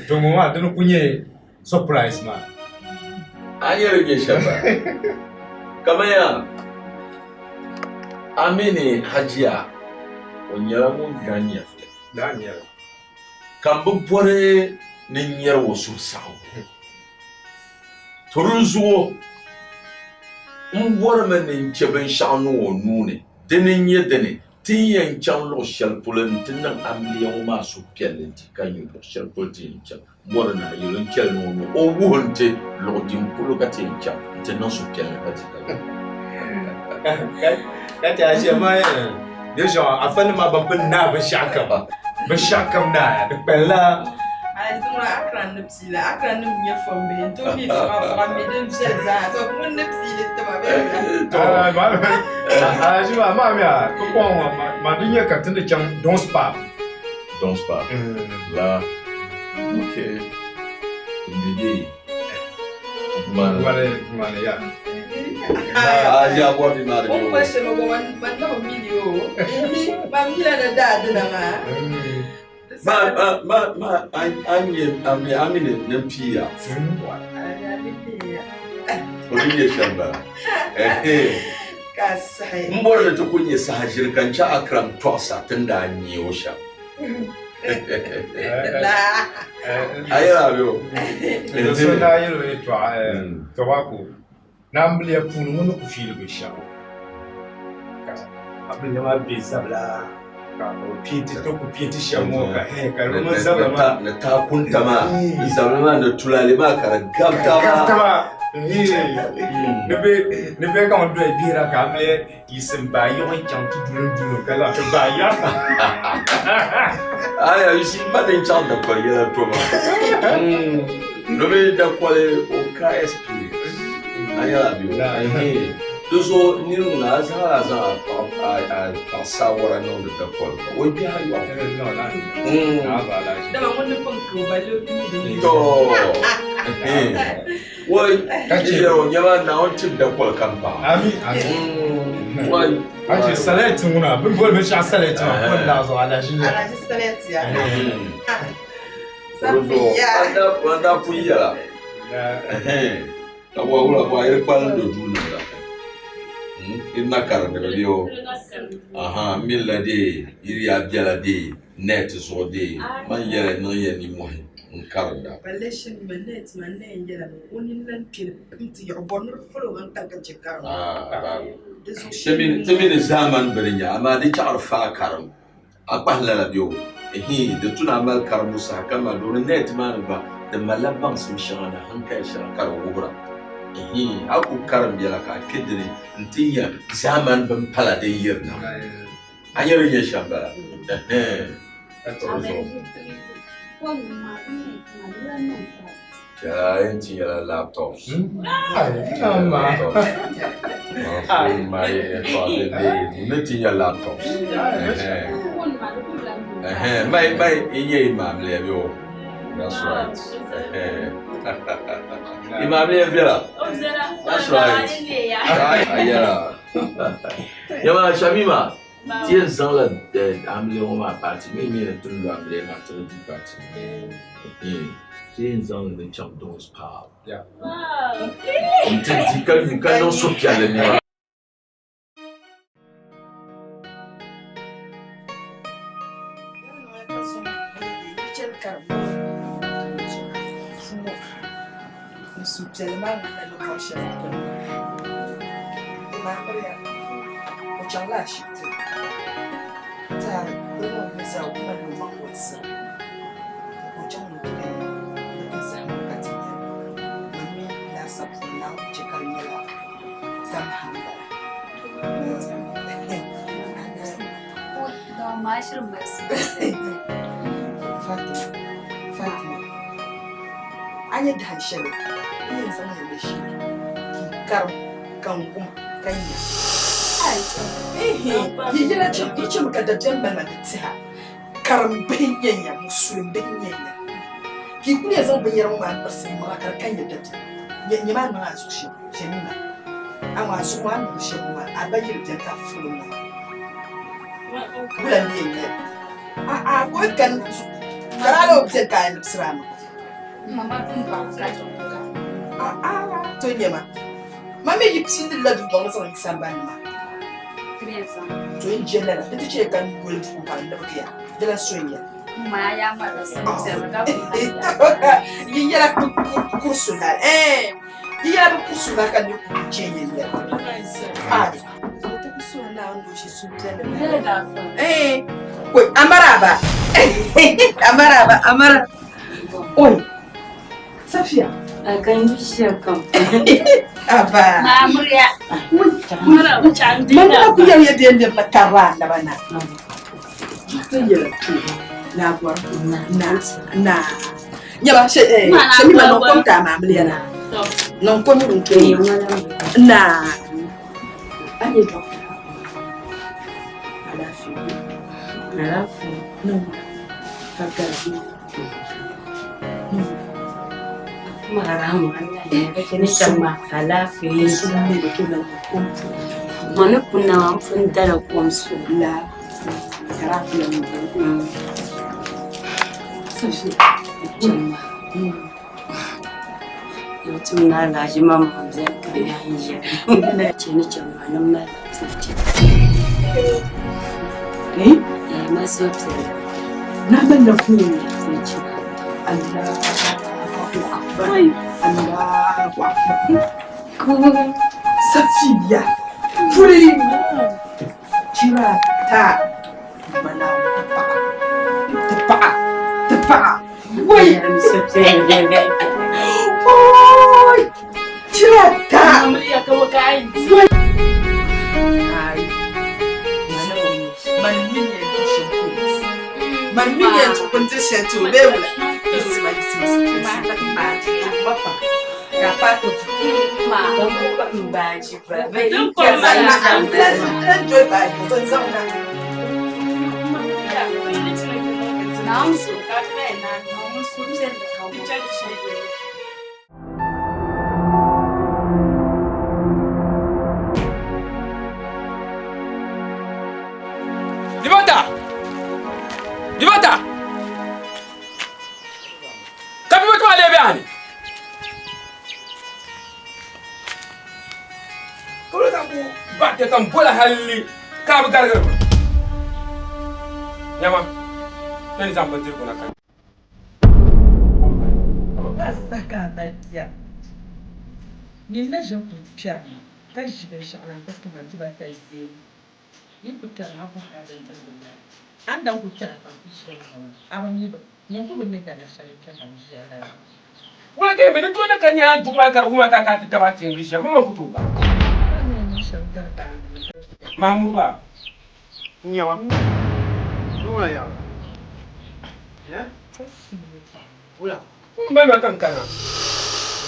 To ŋɔ maa dini ku nyɛ surprise maa. A ni yɛli nyɛ shɛm maa, kamaya a mi ni Hajiya o nyɛla ŋun gaŋ nyɛvili. Ka m bi bɔri ni n nyari o suhusaɣiŋgu. To dinzuɣu m bɔrimi ni n chɛ binshɛɣu niŋ o nuu ni, dini n-nyɛ dini, ti ni yɛn chaŋ luɣ shɛli polo nti niŋ amiliya ŋɔ maa suhupiɛlli nti ka nya luɣ shɛli polo ti yɛn chaŋ. M bɔri ni a yɛl o n-chɛli ni o nuu o wuhi nti luɣ din polo ka ti yɛn chaŋ nti niŋ suhupiɛlli ka ti ka nya. Ka ti a ʒiya maa di zuɣu afa nim maa ban pun naai binshaɣu kam binshaɣu kam naai di kpalila Akran ni piila Akran nim nyɛ fom bihi n tooi mi fuɣa fuɣa mi din viɛli zaa so ŋun ni piili tima bee Alhaji maa maa mi a ti kɔŋ ŋɔ ma di nyɛ ka ti ni chaŋ Don Spa. Don Spa la okay Ndidi Mani mani ya. Ah ya bɔ bi maa di O kpa shɛli ko man na bi mi li o man mila na daa dina maa. Ma ma ma ma an nyɛ ami ami ni ni piya. O ni nyɛ shɛm bala. Ka sahi. N bɔri ni ti ku nyɛ saha ʒiri ka n chɛ Akram tɔɣisa ti ni daa nyɛ o shɛm. A yɛla a bɛ o. So daa yɛl o yɛtɔɣa tobacco naambiliya puuni ŋun ni ku fiili binshɛɣu ka amiliya maa be zabila ka o piɛnti ti ku piɛnti shɛm ŋɔ ka ka di mini zabila maa ni taakunta maa ni zabila maa ni tulaale maa ka di gabi taba ni bɛ ka ŋun doli bihira ka amiliya Yiɣisi m-baai yiɣi n-chaŋ ti duli n-duli ka lahi ti baai yaɣi. Aya, you see, ma din chaŋ dakoli yɛla toma. Domin dakoli o ka experience. A nyɛla bɛ o. Di zuɣu niri ŋuna a zaŋ a zaŋ a paɣa saawara niŋdi dakoli ka o gbihi a yɔɣu. Dama ŋun ni pun ka o ba lo mi din To. Wai, ka chɛ o nyɛla Naawuni tib dakoli kam paɣa. Ami, ami. Wai. Ka chɛ salɛti ŋuna, bɛ ni boli binshɛɣu salɛti maa, ko n-daa zuɣu alahiʒi nyɛ. Alahiʒi salɛti ya. Ban daa pun yɛla. Ka bɔ wula bɔ a yiri kpalim do duu niŋda. Yiri na karindimi bɛ o. Aha, m mi la dee, yiri yaa biɛla dee. Net zuɣu dee man yɛli niŋ ya nimmohi n karinda. Ti mi ni zaamani bini nya amaa di chaɣiri faai karim a kpahi lala bɛ o hii di tu ni a mali karimbu saha kam maa domi net maa ni gba di malila baŋsim shɛŋa ni hankali shɛŋa ka di wuhira hii a ku karim biɛla ka a kpe dini n-ti nya zaamani bin pala din yirina. A nyɛ din nyɛ shɛm bala. Chɛla yɛn ti nyɛla laptops. Ni ti nyɛ laptops. Mai mai n nyɛ imaamliya bɛ o. That's right. Imaamliya viɛla. That's right. Ayɛla. Yɛma Shamima, ti yɛn zaŋla amiliya ŋɔ maa paati mi mi ni ti lu amiliya maa ti di paati. Ti yɛn zaŋ li mi chaŋ Don's Pub nti di ka nyu ka niŋ suhupiɛlli nɛma. Suhupiɛlli maa ŋmanila ni kɔri shɛli polo maa. O chaŋla ashibiti n-ti o ni o ni zaa o mali o maŋ walisira ka o chaŋ ni o ti leei di ti zahim ka ti nya ma mi laasabu puuni Naawuni chɛ ka di nyɛla tamaha m-bala. Fatima, Fatima, a nya dahin shɛli n yɛn zaŋ ya ʒili ka yi karim ka n wum ka nya. Yi yɛla yi chɛmi ka dabiɛm mali ma di tɛha. Karim bihi n-nyɛ ya, musulim bihi n-nyɛ ya. Ka yi kuli yɛn zaŋ binyɛra ŋɔ maa m-pirisi yi maŋa ka di ka nya dabiɛm. Nyɛ maa niŋ a zuɣu shɛm, Jemima. Amaa a zuɣu maa ni niŋ shɛm ŋɔ maa, a ba yili beni ka a furi li ŋɔ maa. Wula n-yɛn nyɛ li? A'a, ka o kani ka di a la o beni ka a yɛn libisiri a maŋa. A'a, to nyɛma, ma mi yi piindi la duu gbaŋ zaŋ yi sambani maa. To n je lala, di ti chɛ ka n yoli buku ka n libigiya, di lan so n-nyɛ. Yi yɛla kursu la, eh, yi yɛla bi kursu la ka ni ku chɛ yɛn yɛla. Ai. Eh, wai, amaraba. Amaraba, amara. Oi. Safiya. A kan yi shɛm. Aba. Maamuriya. Mani na ku yɛli yɛ bɛ niriba karira a naba na. Ti yɛli tu na bɔri na na. Nyɛba she eh she mi ma niŋ kom ka maamiliya na. Niŋ kom n to na. A nyɛ dɔkta. Alaafee. Alaafee. Niŋ ka gari. Mani kuna n pun dala kom su la tum na alahaji ma maa bɛni ka n ʒiya chani chani maa ni mali Eh? Ma suhupiɛlli. Na mali fuuchi. Allahu akbar. Allahu akbar. Safiya. Puri. Chira ta. Mana tapa'a. Tapa'a. Tapa'a. Wai. Oi. Chira ta. Wai. Ai. Man min yɛn ti shɛm Man min yɛn ti kun ti shɛm ti o bee wula. Isima isima isima. Ma pa. Ka pa ti Enjoy baaji bin zaŋ na. Bibata! Bibata! Ka bibata maa lee be a ni? Ka bɛ zaŋ ku baɣa ka n bola halli ka a bi garigiri ma. Nyama, bɛ ni zaŋ bindirigu na ka. Saka Nyin na ʒin kuli kpɛrimi ka ʒi binshɛɣu na n-ti tuma dibata ʒee. Yi ku kpɛri a bɔhirila bindirigu noli. A ni daŋ ku kpɛra pam ʒiya ŋɔ maa, a bi mi ba. Nyin ku bi mi ka na shɛli kpɛrina n-ʒiya lala. Wula ka yi mi ni tooi ni ka nya duɣu maa ka di wum a ka a ti daba ti n-ʒiya ŋɔ maa ku tooi baŋ. Mahmud ba. Nyawa. Wula ya. Ya? Wula. M ba ma ka n kana. N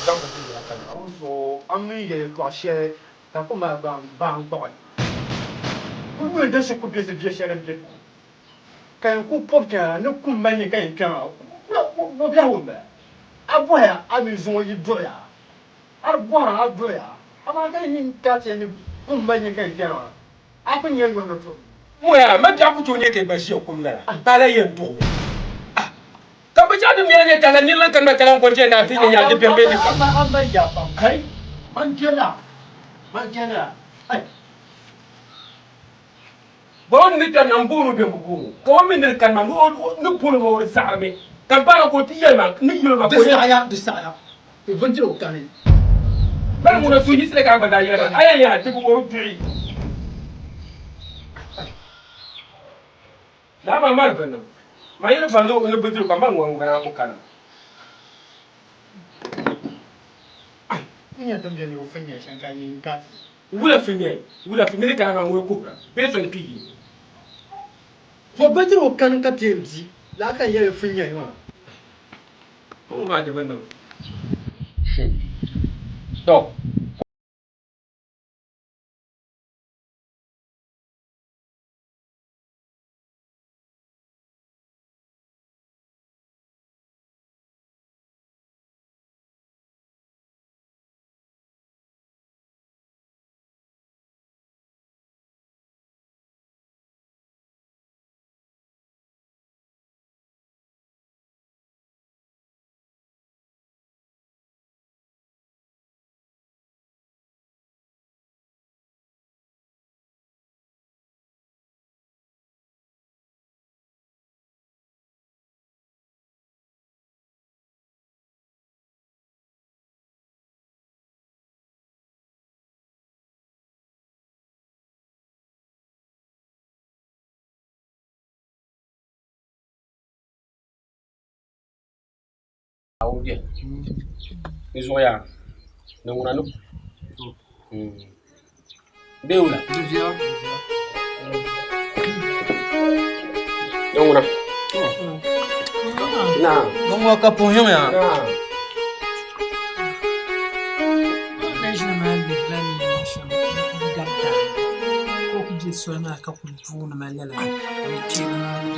zaŋ bindirigu na ka ni. So a mi yɛltɔɣa shɛli ka ku mali baŋ kpuɣi. Ku yuli din shi ku be zi biɛ shɛli m-be ka yɛn ku pɔbi kpɛna ni kum mali ni ka yɛn kpɛma o biɛhigu m-bala. A bɔhiya a mi zuŋɔ yi duɣiya a di bɔhira a duɣiya amaa ka yi ka ti yɛn ni kum mali ni ka yɛn kpɛna maa a ku nya yɔhiri tum. Muya, ma biɛɣu ku tooi nyɛ ka yi gba ʒiya kum lala, ka a lahi yɛn duɣi mi. Ah! Ka binshɛɣu din nyɛ la nyɛ tala nir lan kanima ka lan kɔŋ chɛ naa ti nyɛ nyaɣi di bɛm bee di pam. An ba ya pam kai man jɛla man jɛla ai. Bɔŋɔ ni kpɛri na m-booni o bɛ m-bi booni o, ka o mi ni di kanima ni o ni booni ma o di saɣirimi, ka m paai ka o ti yɛli ma n ni yɛli o ma ka o Di saɣiya, di saɣiya, bindirigu kani. Bali ŋuna so yiɣisili ka a gba daa yɛli ma, a yɛn yɛla ti bi o duɣi. Naa maa mali bini, man yɛli ba ni bindirigu ka mali ŋɔ ŋuna o kana. N nya din beni o fin nyɛ shɛm ka nyin ka. Wula fi nyɛ wula fi niri kana maa ŋɔ kuhira bee so n-kpi yi. Fo bindirigu kani ka ti yɛn di, lala ka n yɛli fin nyɛ maa. O maa di bi niŋ. Tɔ! Naawuni beni di zuɣu yaa ni ŋuna ni ku bee wula ni ŋuna naa Ŋɔ ka puhi yiŋ ya. Na ʒini maa lihirila neen shɛm n-garita ka o ku be soli maa ka kuli booni ma lala ni kpeema maa ni.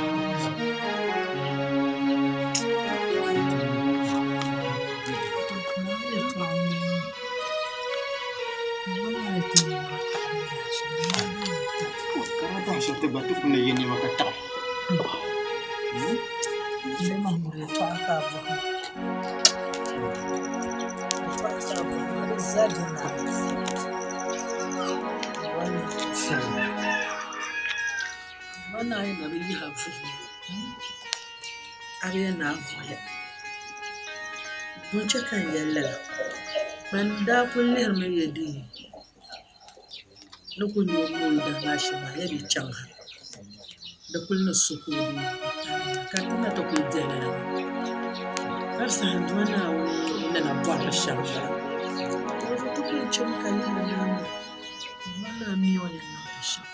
A bi yɛn naan vuhiya. Bɔ n-chɛ ka n yɛli lala? Man daa kul lihirimi ya di ni kul nya o mooi dahi maa shɛm maa, ya bi chaŋ ha. Di kul ni so ka o deei ka ti na ti kul be lala maa. Ka di saha n Duuma Naawuni ni na bɔri li shɛm m-bala. Dinzuɣu ti kul chemi ka lihiri naa maa, n Duuma Naa mi o ni niŋdi shɛm.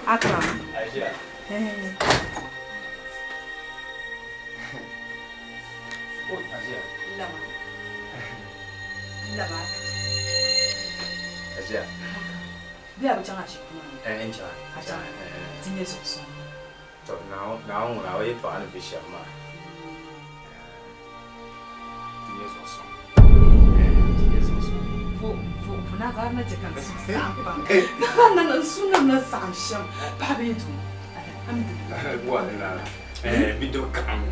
Akram. Aisha. Eh. Oh, Aisha. Lama. Lama. Aisha. Bɛ a bi chaŋ ashibiti maa ni? Eh, n chaŋ. A chaŋ? Ti nyɛ zuɣusuŋ. To, Naawuni ŋuna o yɛltɔɣa ni be shɛm maa. Ti nyɛ zuɣusuŋ. Ti nyɛ zuɣusuŋ. Fo, fo, fo na zaa na chɛ ka n suhu saɣim pam. Na na n suhu na na saɣim shɛm. Paɣa bee doo? Alhamdulillah. Wani na. Eh, bidib kaɣim.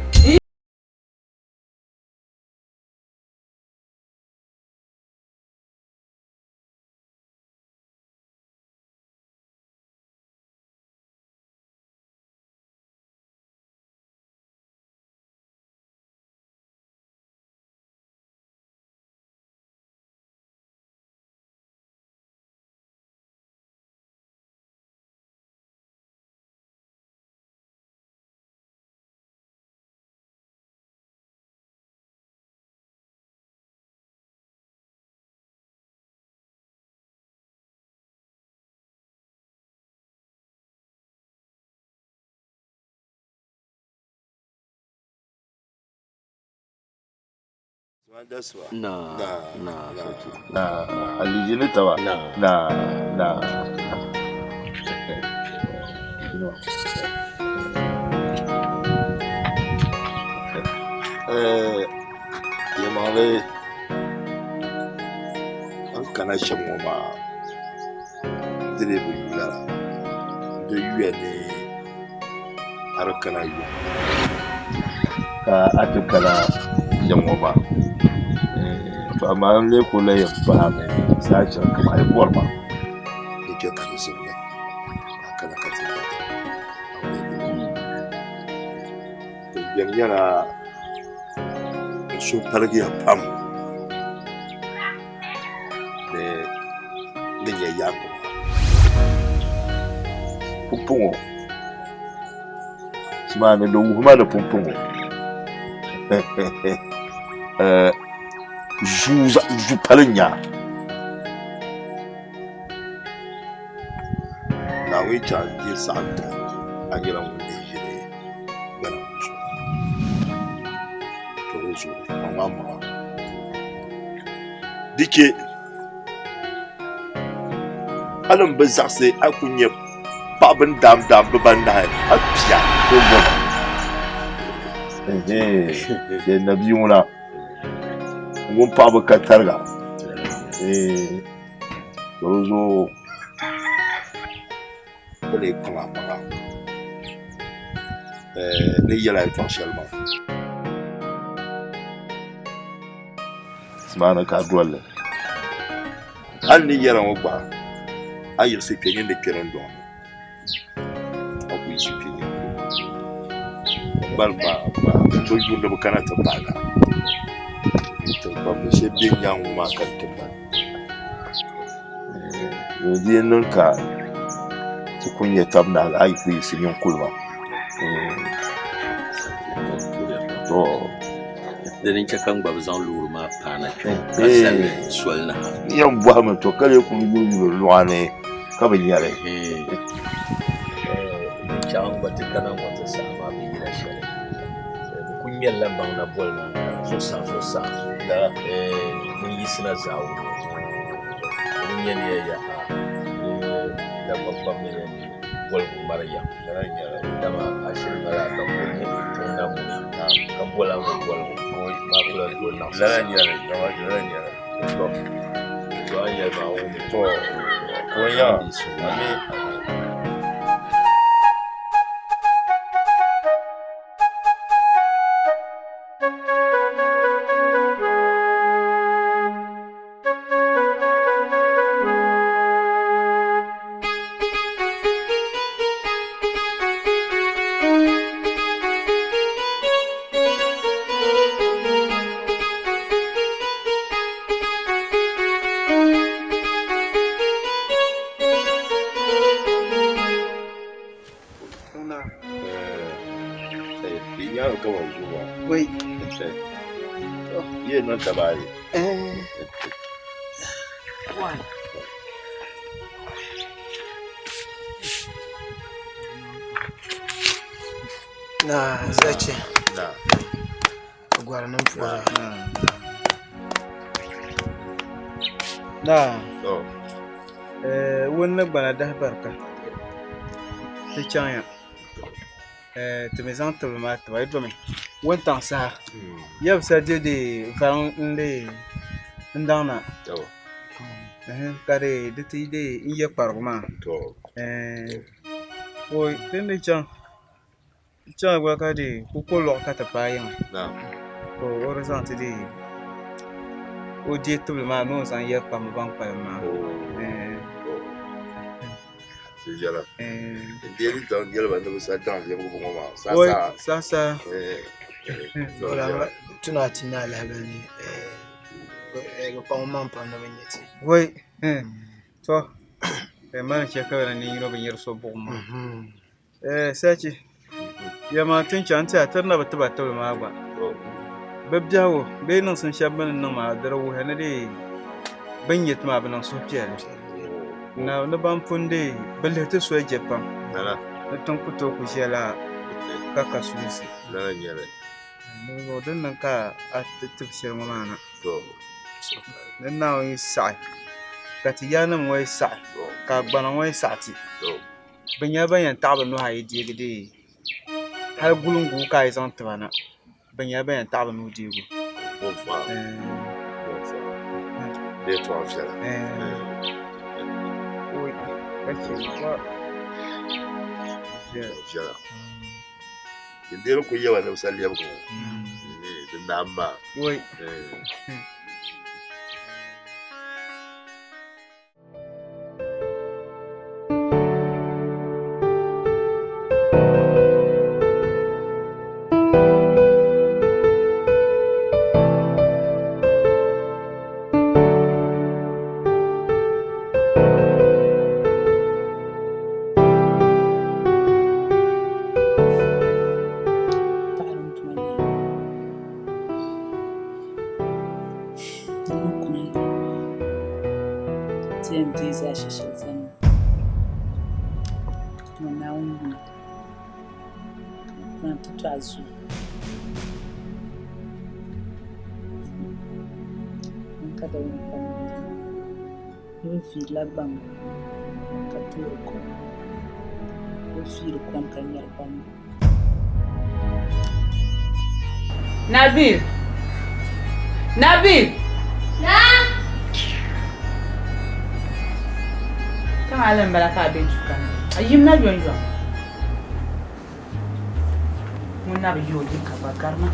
Na na na alijini taba na na na. Eh, yɛlimaŋli an kana shɛm ŋɔ maa di dii bi yuui lala di yuya ni a di kana yuŋ ka a ti kana shɛm ŋɔ maa to amaa n lee ku lahi yɛn paami saha shɛli kam a yi bɔri ma ni chɛ ka di zibigi a kana ka ti Din beni nyɛla n suhu paligiya pam ni ni nyɛ yaangi maa. Pumpɔŋɔ ni di wuhi ma ni pumpɔŋɔ zuu pali n-nyɛ a. Naawuni chɛ a n-deei saɣim tiŋa, a nyɛla ŋun ni ʒini gbana ŋɔ zuɣu. To di zuɣu maŋmaŋmaŋa di chɛ hali m bi zaɣisi a ku nya paɣiba ni daamdaam bibanahi a pia bɛ bɔma. Ɛhɛn, nabia ŋuna ŋun paɣiba ka tariga. To di zuɣu ka lee kpaŋ a maŋa ni yɛli a yɛltɔɣa shɛli maa. Simaani ka a dolli. A ni yɛra ŋɔ gba a yiɣisi kpe nyin di kpe dundɔŋ ni. A ku yiɣisi kpe nyin bali maa gba bi yuuni bi kana ti paagi a. Tiŋkpambi shɛba bɛ nyaŋ ŋɔ maa ka ti ba. Di yi niŋ ka ti ku nya tab naagi a yi ku yiɣisi nyin kuli ma. To. Dini n-chɛ ka n gba bi zaŋ loori maa paana kpe ka zali soli ni ha. N yɛn bɔhimi to ka lee kuli yuli yuli luɣa ni ka bi nya li. Din chaŋ n gba ti kana ŋɔ ti saha maa bi yina shɛli. Bɛ kuli ŋmɛrila baŋ na boli maa zuɣusaa zuɣusaa. Din yiɣisina zaawuni di nyɛ ni ya yaha ni Dagbaŋ kpamba ni yɛn boligu ŋmari yɛm. Dama a shiri mali a ka ko nyɛ tiŋ na muni ka boli a ŋɔ boligu maa kula doli naɣisi Lala n-nyɛ li, lala n-nyɛ li. To, to a ni yɛli maa wummi. To, ka o nya, ami. Naa zachi gɔri nim puuni. Naa wun ni gbana dahi barika ti chaŋya ti mi zaŋ tibili maa tiba yi domi wuntaŋ saha yɛbisa dɛdɛ vari n daŋ na ka di ti n yɛ kparigu maa ti ni chaŋ chaŋ gba ka di ku ko lɔɣu ka ti paai yiŋa ka o di zaŋ ti dee o deei tibili maa ni o zaŋ yɛli kpamba ban kpalim maa saha Tuna ti ni alahibali ni bi kpaŋ maŋ pam ni bi nyɛ ti. Wai to mani chɛ ka ni yino bi nyɛri so buɣum maa Sachi yɛma ti ni chaŋ n tiɛha ti di na bi tiba tibili maa gba bi biɛhigu bee niŋsim shɛli bi ni niŋ maa di di wuhiya ni dee bi ni nyɛ ti maa bi niŋ suhupiɛlli ni ban pun dee bi lihi ti soli je pam ni tiŋ ku tooi ku ʒiɛla ka ka sulinsi din niŋ ka a ti tibi shɛli ŋɔ maa na ni Naawuni yi saɣi ka ti yaanima ŋɔ yi saɣi ka gbana ŋɔ yi saɣi ti Bɛ nyɛla ban yɛn taɣi bɛ nuhi ayi deegi dee hali guliŋguu ka a yi zaŋ tiba na bɛ nyɛla ban yɛn taɣi bɛ nuu deegi o. Ti yɛn deei zaashe shɛli zani ŋɔ Naawuni yuli ka ti tɔɣi zuu ka dawuni pam ni bɛ viirila gbaŋ ka toori kom bɛ viiri kom ka ŋmɛri gbaŋ. Nabil! Nabil! Naam! Kama a lan bala ka a be duu ka a yimna yomyom. Ŋun na bi yi o liiga gba garima.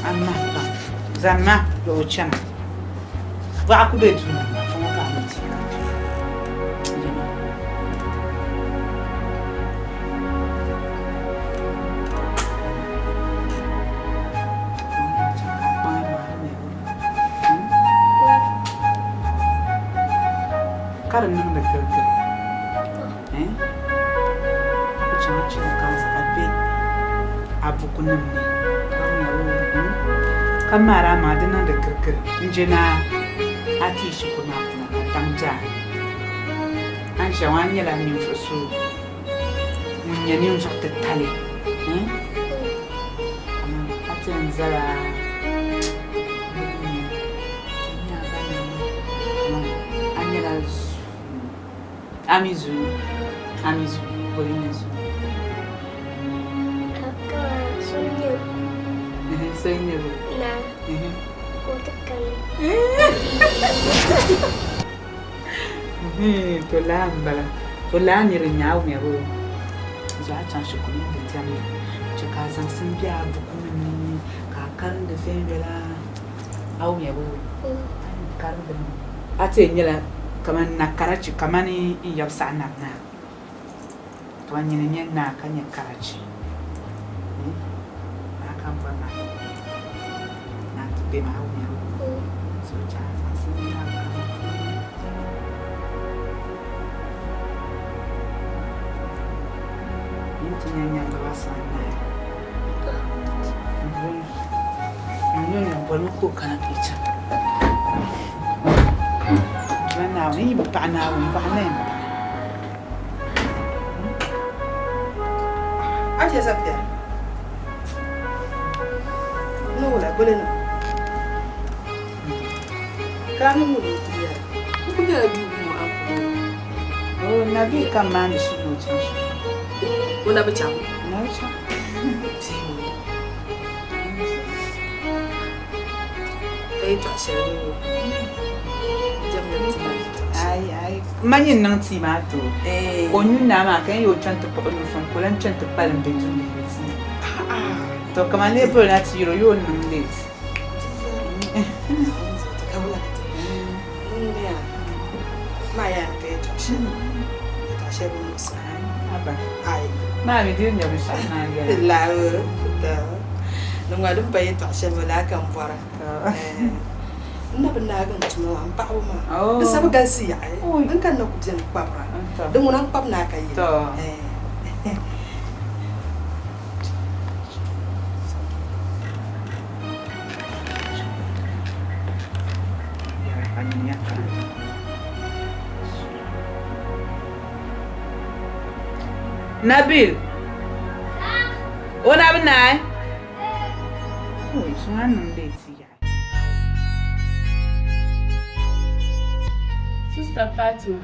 A mahi pam. Zanima luɣ o chana. Bɔɣa ku be duu maa ni maa, ŋɔ ka a ni ti ka kpe. Yima. Ka di niŋdi girigiri. A ku chaŋ chira ka a be a bukunim ni ka maari a maŋa di niŋdi girigiri n-je ni a ti yi shikuru maa puuni ka daŋ be a ni. A ni ʒiya ŋɔ a nyɛla ninvuɣ so ŋun nyɛ ninvuɣ titali a ti yɛn zala a nyɛla A mi zuu, a mi zuu, boli n-nyɛ zuu. Ka so n-nyɛ o. So n-nyɛ o. Naa. Ka o ti kani. To laa m-bala. To laa niri n-nyɛ a wumya boo. Zuɣu a chaŋ shikuru ni ti diɛmda chɛ ka a zaŋsim be a bukunima ni ka a karindi viɛnyɛla. A wumya boo? A ni karindi mi. A ti yɛn nyɛla kamani na karachi kamani n yab saɣi nam naa kamani nyini n-nyɛ naa ka nyɛ karachi naa ka m bɔri naa ti be maa wumya boo? So chɛ a zaŋsim be a bukunima puuni. Yi ti nya nyamba ba sani naai. Bolimi ka o kana ti chaŋ. Naawuni yi bi paɣi Naawuni paɣa na yɛn paɣi. Ajiya Safiya. Ni wula boli niŋ? Ka a niŋ wula n-kuli yɛra? N kuli bela duu ŋɔ anfooni. O na bɛ ka m maandi shili ni o chaŋ shikuru. O na bi chaŋ? O na bi chaŋ. Ka yɛtɔɣ shɛli din jɛmdi ti maa yɛtɔɣ shɛli. Ayi, ayi. M ma nyin niŋ tii maa ti o. Ka o nyu naai maa ka yɛn yi o chani ti kpuɣi nuusim ka o lan chani ti kpalim be dundoli ni tii. To kaman lee boli na ti yɛl o yoo niŋ late. Maa mi diri nya binshɛɣu maa n-yɛla. Ni ŋɔ din pa yɛtɔɣ shɛli ŋɔ laa ka m bɔra. N na bi naagi n tuma maa, m paɣibu maa. Di sabi galisi yaɣi. N kanna ku beni kpabira. Di ŋuna n kpabi ni a ka yili. Nabil, o na bi naai? Sista Fatima,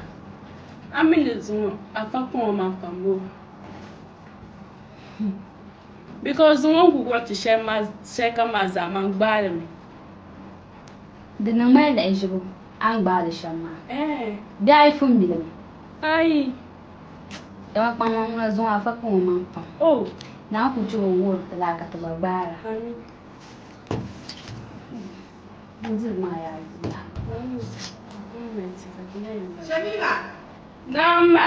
a mi ni zuŋɔ afa kpaŋ o maŋ pam boo? Because zuŋɔ n ku wuɣi ti shɛli kam maa zaa man gbaai li mi. Di niŋ ma lahiʒibu a ni gbaai li shɛm maa. Bee a yi fun bili mi? Ayi. Dama kpaŋmaŋ ŋuna zuŋɔ afa kpaŋ o maŋ pam. Naa ku chɛ o wuhiri ti laa ka ti gba gbaara. Bindirigu maa yaa yuya. Shamima! Naam ma.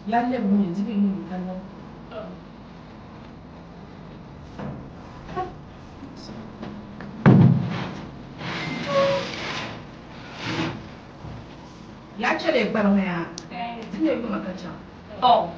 Ya lɛbi mi di bi mi ka niŋ. Ya chɛli gbariŋ yaa di nyɛ yuma ka chaŋ. Oh.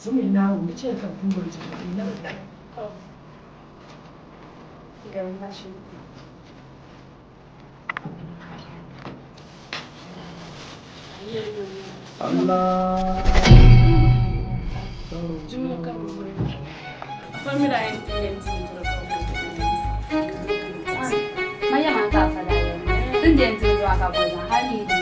Zuŋɔ yi Naawuni di chɛya ka bɛ pun boli ti yi na bi lahi. Allah. Ma yɛma ka a fa daa yɛli ma. Ti ni yɛn diri zuɣu ka boli maa hali ni yi di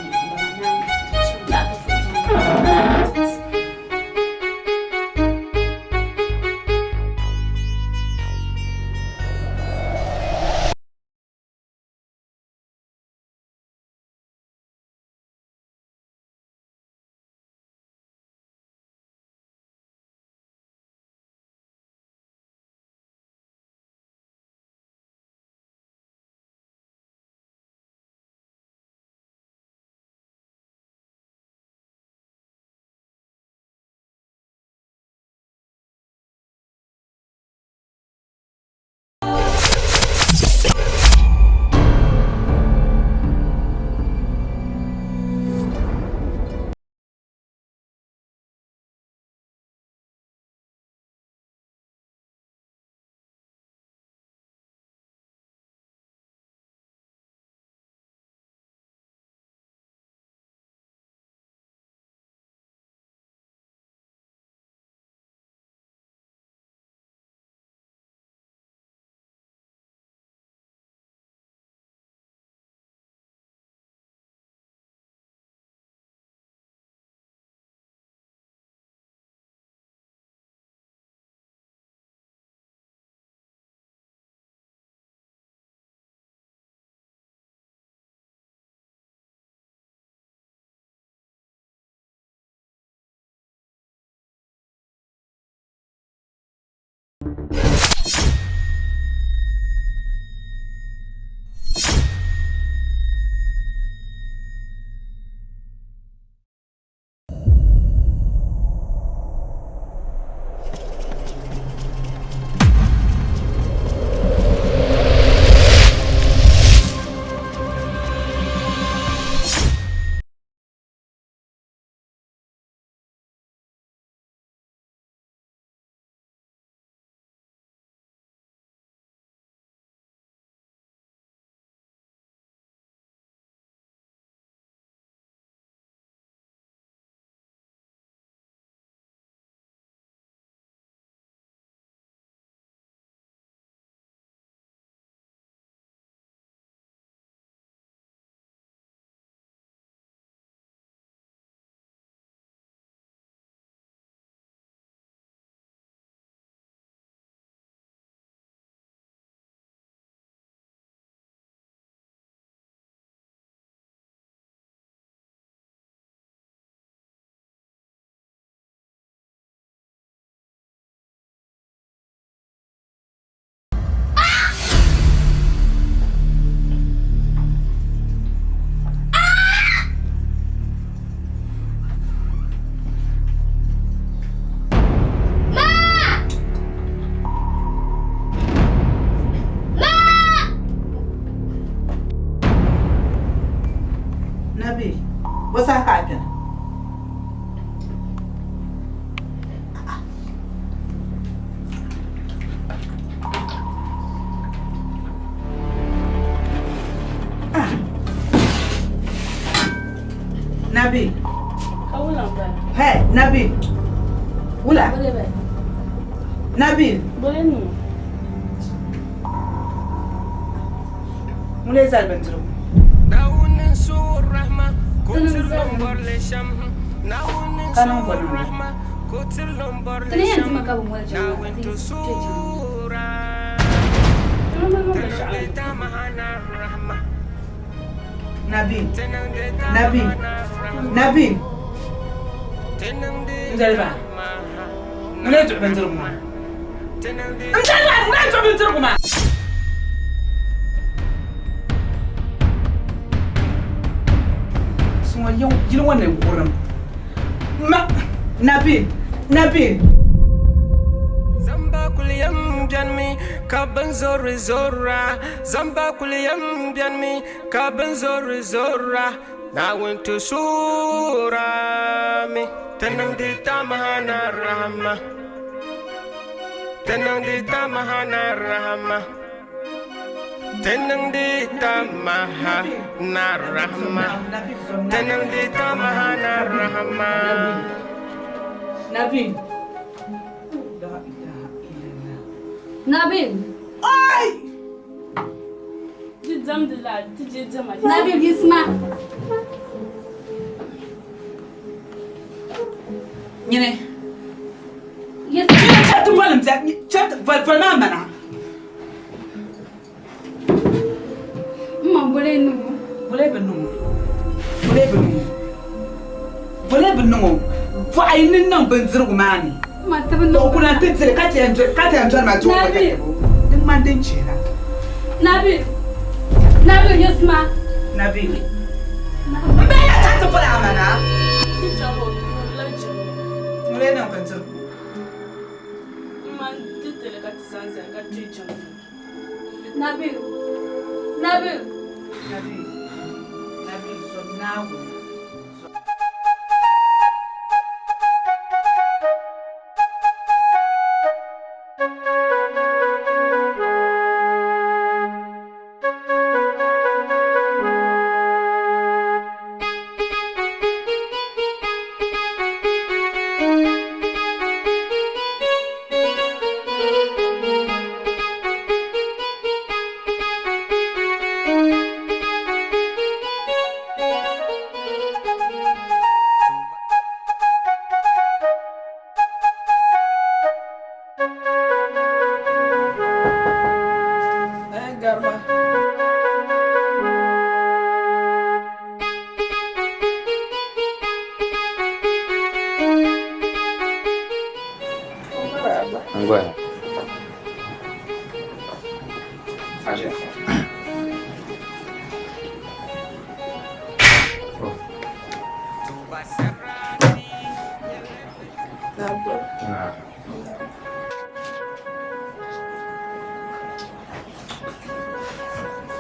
Nabil. Hey, Nabil. Wula. Nabil. Ŋun lee zali bindirigu. Ka niŋ bɔ niŋ li? Nabil. Nabil. Nabil. N dali ba. Ŋun lee duɣi bindirigu maa. N dali ba, ŋun lee duɣi bindirigu maa. Suŋɔ yili ŋɔ ni wurim. Ma Nabil. Nabil. Zamba kuli yɛm bɛni mi ka bin zori zora Zamba kuli yɛm bɛni mi ka bin zori zora Naawuni ti suura mi ti niŋdi tamaha na rahama Ti niŋdi tamaha na rahama Ti niŋdi tamaha na rahama Ti niŋdi tamaha na rahama Nabil. Nabil. Oi! Di diɛmdi la ti je diɛma. Nabil yiɣisima. Nyini. Yiɣisima. Chɛ ti boli m bia, chɛ ti boli boli maa mana. M ma boli niŋ o. Boli bi niŋ o. Boli bi niŋ o. Boli bi niŋ o. Bɔɣa yi ni niŋ bindirigu maa ni. Ma ti bi niŋ. O kuna ti diri ka ti yɛn doli ma duɣu ka ti bo. Di ŋmani din chihira. Nabil. Nabil yiɣisima. Nabil. M bɛ ya chɛ ti boli a mana. Ti chaŋ o durila jiŋli. Ŋun niŋ bindirigu. M ma ti tili ka ti zaŋ zali ka kpe jiŋli. Nabil. Nabil. Nabil. Nabil zom Naawuni. Ngoja. Aje.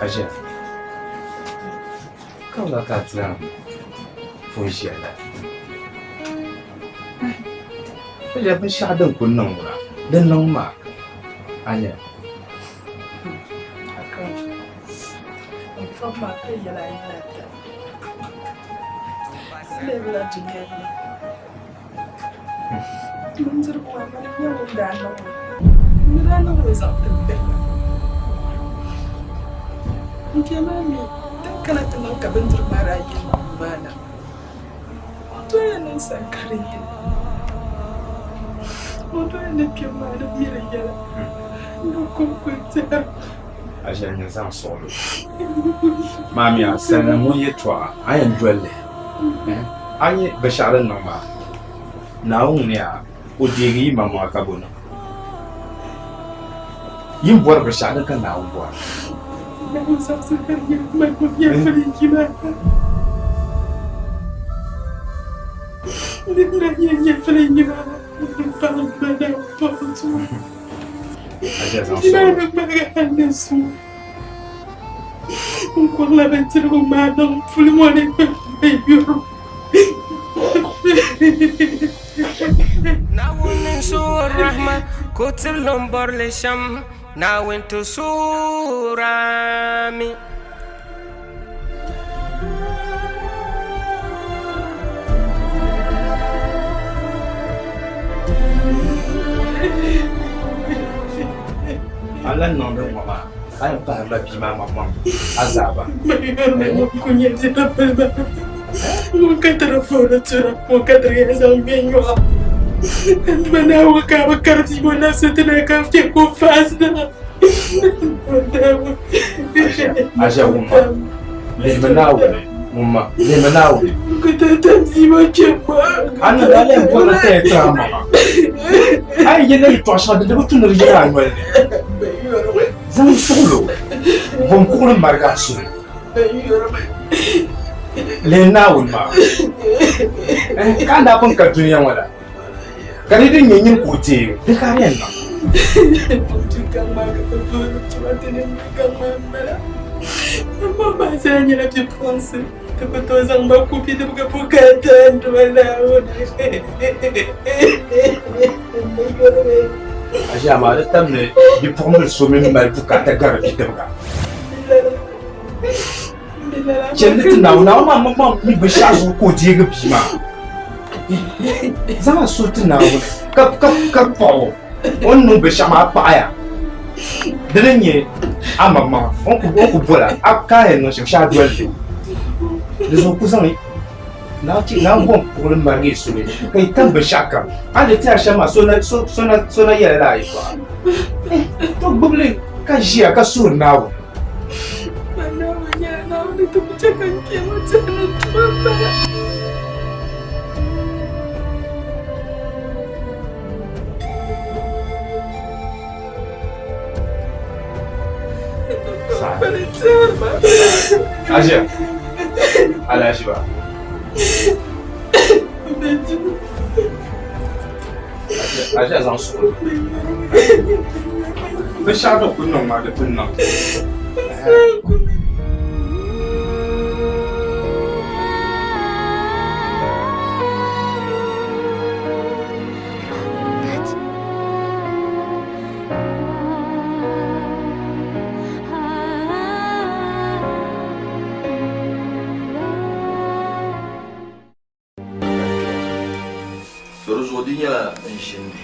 Aje. Ka wula ka a ti lan pun ʒiya la? Aje binshɛɣu din kuli niŋ ŋuna, di niŋ maa. A nya? N fɔbu maa ka yɛla a yina ata. N lɛbila dunia ni. Bindirigu maa mani n-nyɛ ŋun daa niŋ li. N ni daa niŋ li zaŋ ti m bihi la. M bia maa mi din kana ti niŋ ka bindirigu maa daa yi nuu maa na, o doya ni n sani ka di yina. O doya ni kpɛm maa ni miri yɛla ni o kɔŋko n-tɛhiri. A ʒiɛm ni zaŋ suɣilo maa mi a sani ŋun yɛtɔɣa a yɛn doli li. A nya binshɛɣu din niŋ maa, Naawuni ŋuni yaa o deegi yi maŋmaŋa ka bo niŋ. Yi ni bɔri binshɛɣu din ka Naawuni bɔra. A ʒiya zaŋ suɣilo. N kɔrila bindirigu maa niŋ puli ŋɔ ni yɔri. Naawuni n-suhiri rahima ka o tibili o ni bɔri li shɛm. Naawuni ti suhir a mi. A ni lahi niŋdi ŋ-ŋɔ maa, a yɛn pahirila bia maa maŋmaŋ azaaba. Ŋun ka tiri fooni tura, ŋun ka tiri yɛn zaŋ bɛ nyɔɣu. N Duuma Naawuni ka a bi kari bia ŋɔ nafsi ti na ka chɛ ka o faasi na. Aʒia wumma, lihimi Naawuni, wumma, lihimi Naawuni. A ni daa lahi bɔrila ka yɛn tiri a maŋa. A yi yɛli yɛtɔɣ shɛŋa din di bi tu ni di yɛli a noli ni. Zaŋ suɣilo bom kuɣili marigi a suhu. Lihi Naawuni maa. Ka a daa pun ka dunia ŋɔ la. Ka di din nyɛ nyini ka o deei di ka a yɛn niŋ. Aʒi amaa di tam ni bipuɣimbila so mi mali bukaata gari bidibga. Chɛli ti Naawuni, Naawuni maa maŋmaŋ mi binshɛɣu zuɣu ka o deegi bia maa. Zaŋ a suhu ti Naawuni ka paɣ o o ni niŋ binshɛɣu maa a paɣiya. Dini n-nyɛ a maŋmaŋa o ni ku bol a, a ka a yɛn niŋ shɛm shee a doli li. Di zuɣu ku zaŋ Naawuni bom kuɣili marigi yi suhu ka yi tam binshɛɣukam. A ni tɛhi shɛm maa so na yɛla lala yɛtɔɣa. To gbibi li ka ʒiya ka suhiri Naawuni. Ajiya. Alajiba. Ajiya zaŋ suɣuli. Binshɛɣu din kuli niŋ maa di pun niŋ. To di zuɣu di nyɛla n ʒini ni.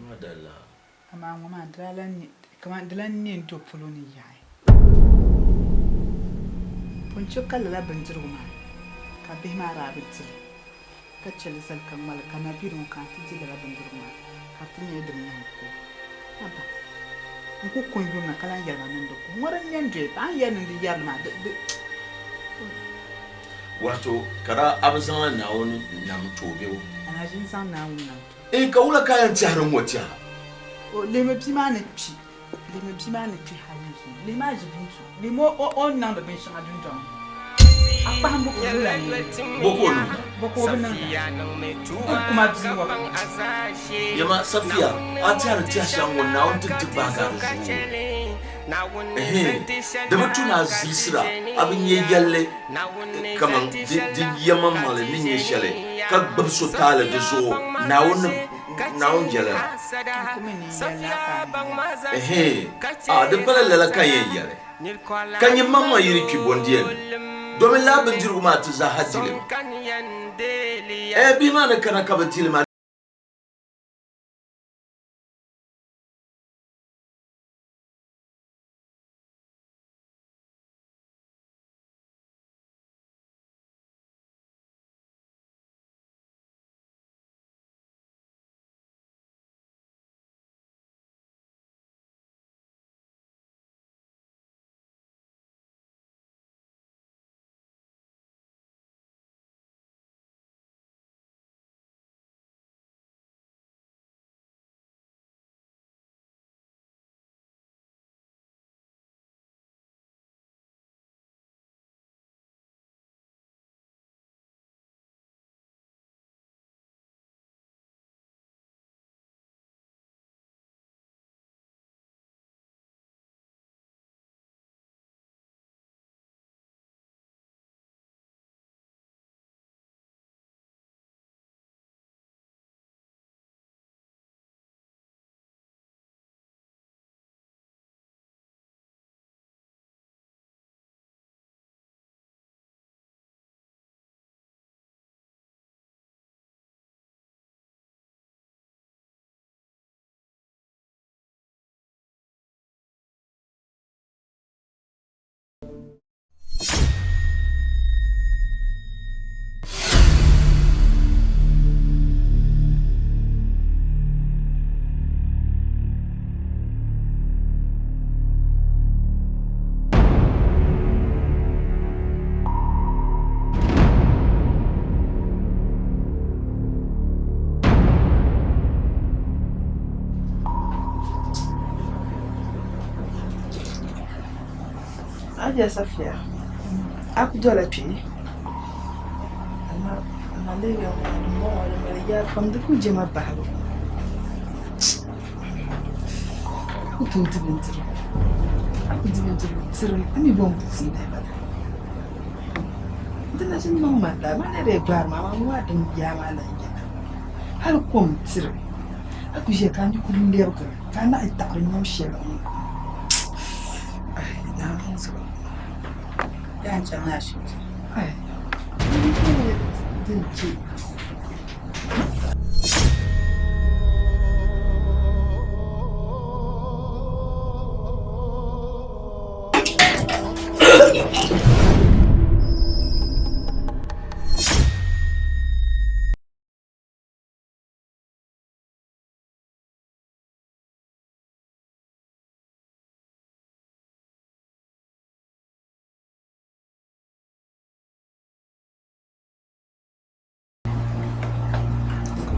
Madalla. Amaa ŋɔ maa di daa lan ne kaman di lan ne n-do polo ni yaɣi. Pun chɛ ka lala bindirigu maa ka bihi maa daa bi di li. Ka chɛ li zali ka ŋmali ka nabia ŋɔ kana ti di lala bindirigu maa ka di ti nyɛla din nyɛ n ko. Haba! N ku ku n yuri na ka lan yɛli ma ni n di ku. Ŋɔ din nyɛ n doya paɣa n yɛli ni n di yɛri li maa di di. Wato ka daa a bi zaŋla Naawuni nam ti o bee? A na ʒi n-zaŋ Naawuni nam ti o. Ee, ka wula ka a yɛn tɛhiri ŋ-ŋɔ tɛha? O lihimi bia maa ni kpi, lihimi bia maa ni kpi hal ni zuŋɔ. Lihimi a ʒi bintu, lihimi o ni niŋdi binshɛŋa dundɔŋ ni. A kpahimbu ka o wula n-nyɛ li. Bɔ ka o niŋda? Bɔ ka o bi niŋda? N kuma bia ŋɔ puuni. Yɛma, Safiya, a tɛhiri tɛhi shɛŋa ŋɔ Naawuni ti ti gbaagi a di zuɣu. Ɛhɛn, di bi tu ni a zilisira a bi nya yɛlli kaman di yɛlimaŋmaŋli ni nyɛ shɛli, ka gbibi so taali di zuɣu Naawuni Naawuni jɛla la. Ɛhɛn, a di pala lala ka n yɛn yɛli, ka nyɛ maŋmaŋ yi di kpi bɔndiya ni, domin lala bindirigu maa ti zaaha dili mi. Ɛɛ, bihi maa ni kana ka bɛ dili maa. Hajiya Safiya, a ku dola kpe malaria ŋɔ dimbɔŋɔ di mali yaa pam di ku je ma bahigu a ku tooi di bindirigu a ku di bindirigu tiri a mi bom ku ti lahi bala di na ʒini niŋ ma daa malaria gbaari ma amaa ŋɔ din yaa maa lahi nyɛla hali kom tiri a ku ʒiya ka a ni kuli lɛbigiri ka a naɣi taɣiri nyom shɛli ŋɔ Naawuni zuɣu yaa n-chaŋ ashibiti din chɛ.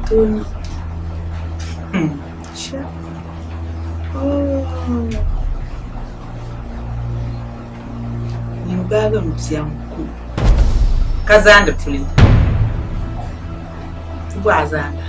Tooni Nyin gbaagi m bia n-ku ka zaandi puli pubɔɣu zaanda.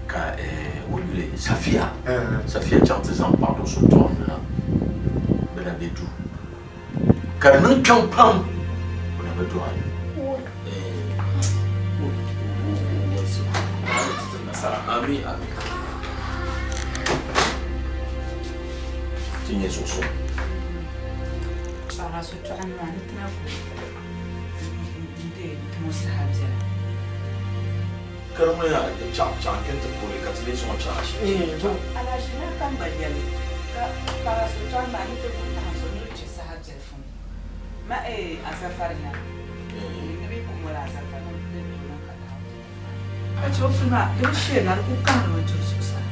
Ka o yuli Safiya. Safiya chaŋ ti zaŋ paɣa do so tɔɣim ni na bɛ na be duu ka di niŋ kpiɔŋ pam o na bi dɔɣi. Ami ami. Ti nyɛ zuɣusuŋ. Paɣa so tɔɣim maa ni ti na ku n-deei tuma saha biɛla. Ka di ŋmani a chaŋ chaŋ kpɛni ti puuni ka ti lee sɔŋ chaŋ ashibiti. Alahiʒi naa kam gba yɛli ka paɣa so tɔɣim maa ni ti ku taɣim so ni di chɛ saha biɛlifu ma eei Azafari na ni bɛ ku moli Azafari ni di niŋ ka taɣim Ka chɛ o puli maa di bi sheeri na di ku kahirimi duri zuɣusaa.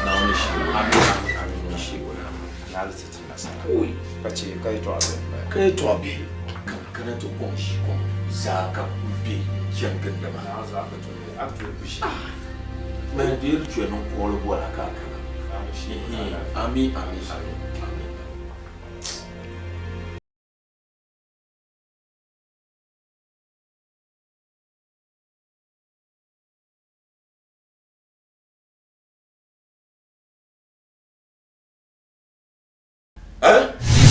Naawuni shii o. Naawuni shii o. Naawuni ti ti nasara. Ka chɛ ka yɛtɔɣa bihi m-bala. Ka yɛtɔɣa bihi ka n kana ti kɔŋ ʒii kom zaa ka kul be n-chani gindi ma. Naawuni zaa ka tooi a tooi ku ʒii. Mani di yi di tuya niŋ kuɣili bɔla ka a kana. Naawuni shii o. Ami ami ami. Eh?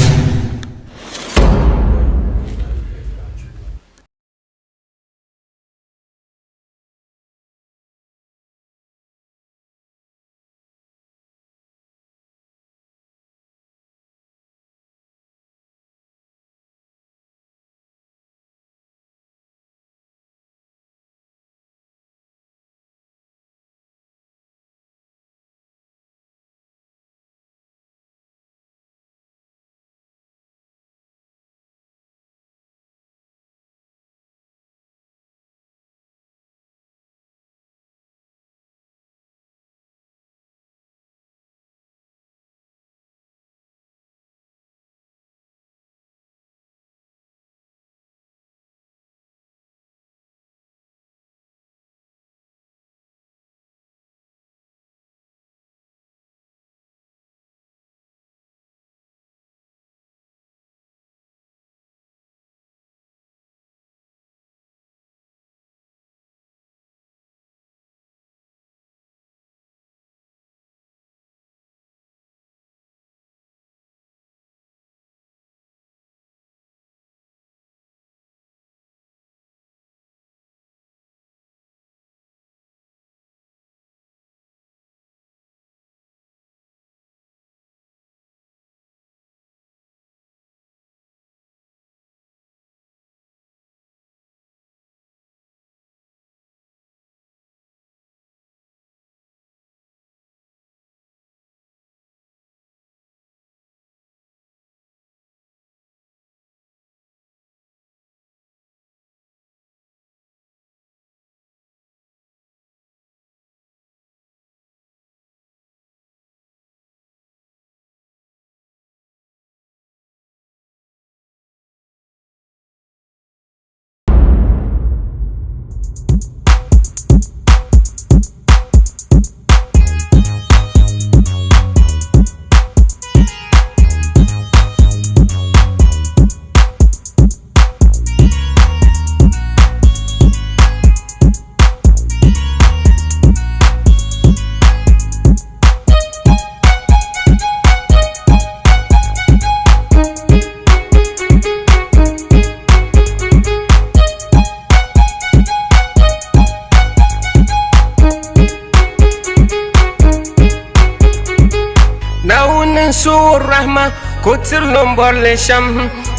Naawuni n-su o rahma ka o tiri o ni bɔri li shɛm.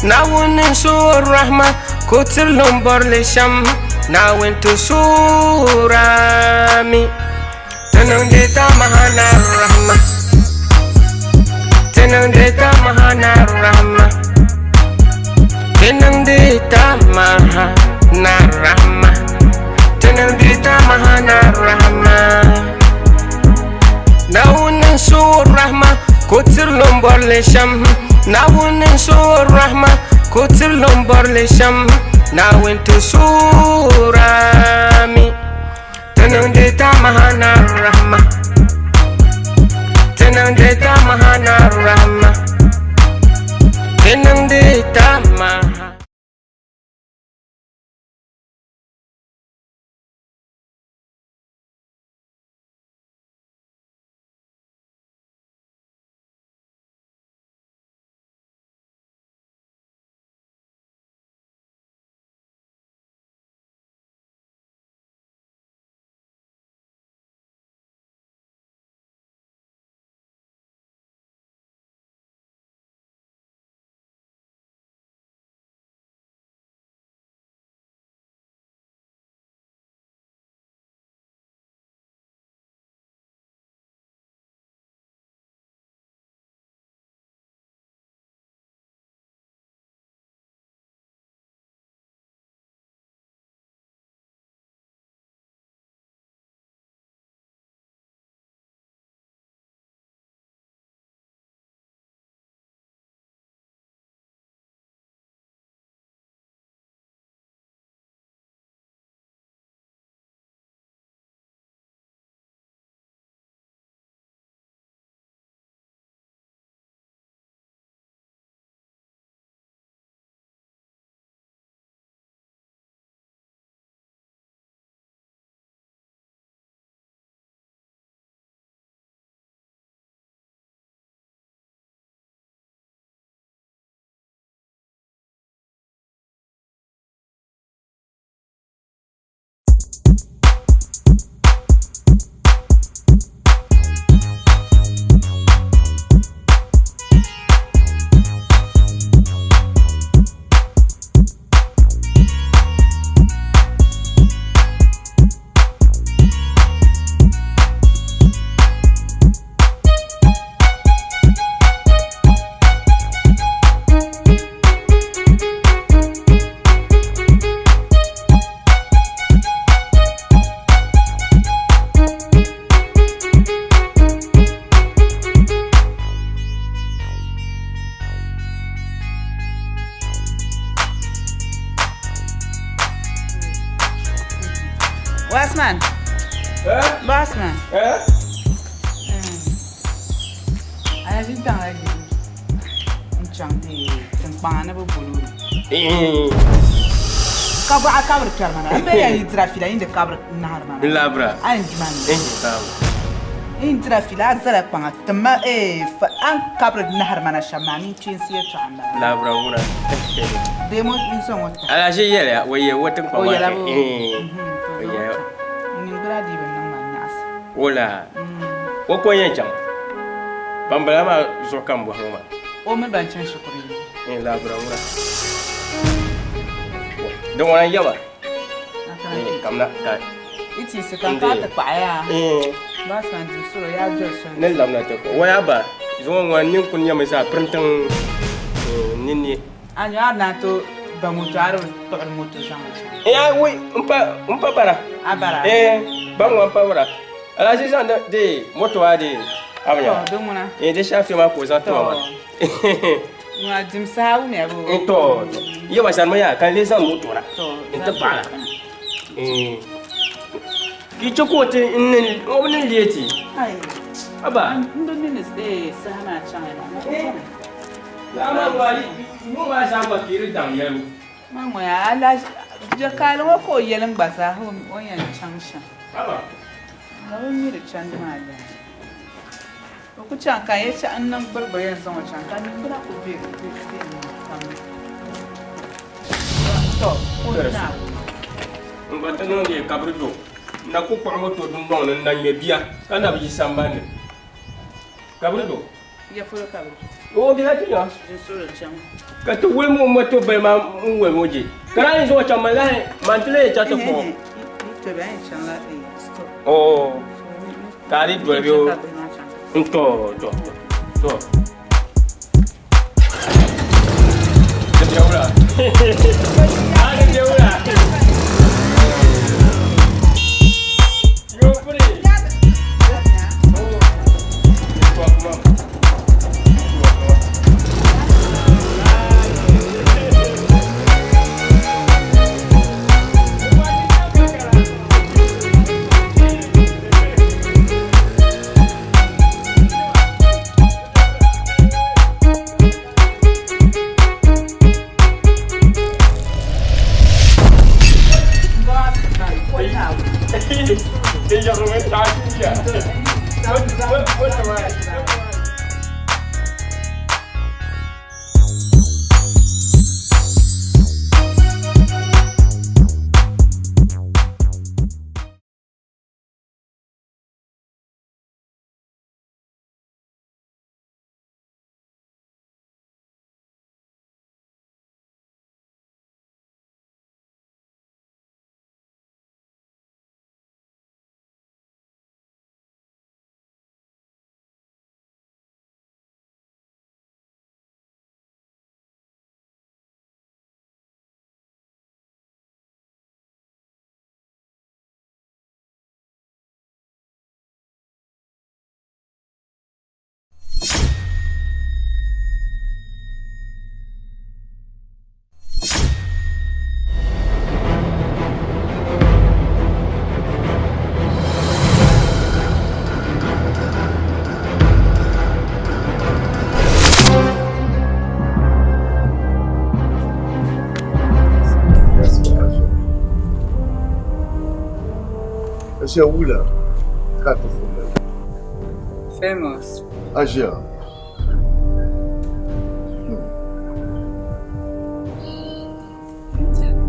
Naawuni n-su o rahma ka o tiri o ni bɔri li shɛm. Naawuni ti suurami. Ti niŋdi tamaha na rahma. Ti niŋdi tamaha na rahma. Ti niŋdi tamaha na rahma. Ti niŋdi tamaha na rahma. Naawuni n-su o rahma ka o tiri o ni bɔri li shɛm. Naawuni n-su o rahma ka o tiri o ni bɔri li shɛm. Naawuni ti suurami. Ti niŋdi tamaha na rahma. Ti niŋdi tamaha na rahma. Ti niŋdi tamaha. Bossman. Eh? Bossman. Eh? A ʒi daŋla yibu n-chaŋ tiŋkpaŋa ni bɛ boli o ni. Ka bɔɣa kabiri kpɛri ma na. M be yɛn yi dira fiila yin di kabiri nahiri ma na. N labira. A yɛn di ma ni. N dira fiila a zala kpaŋa timma a ni kabiri nahiri ma na shɛm maa mini kpeensi yɛltɔɣa m-bala. Labira ŋuna. Bee mo n zaŋ o ta. Alaʒi yɛliya o yɛ o tiŋkpaŋ O maa yɛla kpɛ. boo? O yɛya. N ningbuna dii bi niŋ ma nyaɣisi. Wula o ko yɛn chaŋ ban bala maa zuɣu ka n bɔhi ŋɔ maa. O mini ban chaŋ shikuru yini. N labira ŋuna. Di ŋuna n yaba. Kamina ka. I tiisi ka n kana ti kpaɣi yaa. Baasman di soro yaa doli soli. Ni labina ti kpaɣi. Waya ba zuŋɔ ŋuna n nini kuli nyɛmi zaa pirintiŋ ninni. A nyo a naan to ba moto a di bi kpuɣiri moto zaŋ li chaŋ. Ya wai n pa n pa bara. A bara? Eh ba ŋɔ n pa bara. Alaji zaŋ di moto maa di a bi nya. To di ŋuna. Eh di shaafi maa ka o zaŋ tima maa. Ŋuna dim saha wumiya bo. N to yɛ ba sani yaa ka n lee zaŋ moto na n ti paɣa la. Eh ki chɛ ka o ti n ni o bi niŋ leeti. Ai. Aba. N bi mi ni saha maa chaŋ ya na. Laa maa ŋɔ maa zaa gba ka yi di daŋ yɛligu. Ma ŋɔ ya alaʒi biɛkaali ŋɔ ka o yɛli n gba zaa o ni yɛn chaŋ shɛm. Ka bɛ mi di chandi maa lana. O ku chaŋ ka n yɛli chaŋ n niŋ gbirigbiri yɛn zaŋ o chaŋ ka niŋgbuna ku be be be pam. Tɔ o Naawuni. N gba ti niŋdi kabiri do n na ku kpuɣi moto dundoŋ ni n na ŋmɛ bia ka na bi yi sambani ni. Kabiri do. Ya polo ka bi. O bela tiŋa. N suhuri chaŋ. Ka ti wuli mo moto bali maa n wuli mo je. Ka daa yi zuɣu chaŋ man lahi man ti lee chaŋ ti kpuɣi. N tobi a yɛn chaŋla store. Oo ka a di doli bɛ o n to to to. Di bɛ wula. A di bɛ wula. Yo puri. Asia wula ka ti fumli. Famous. Asia.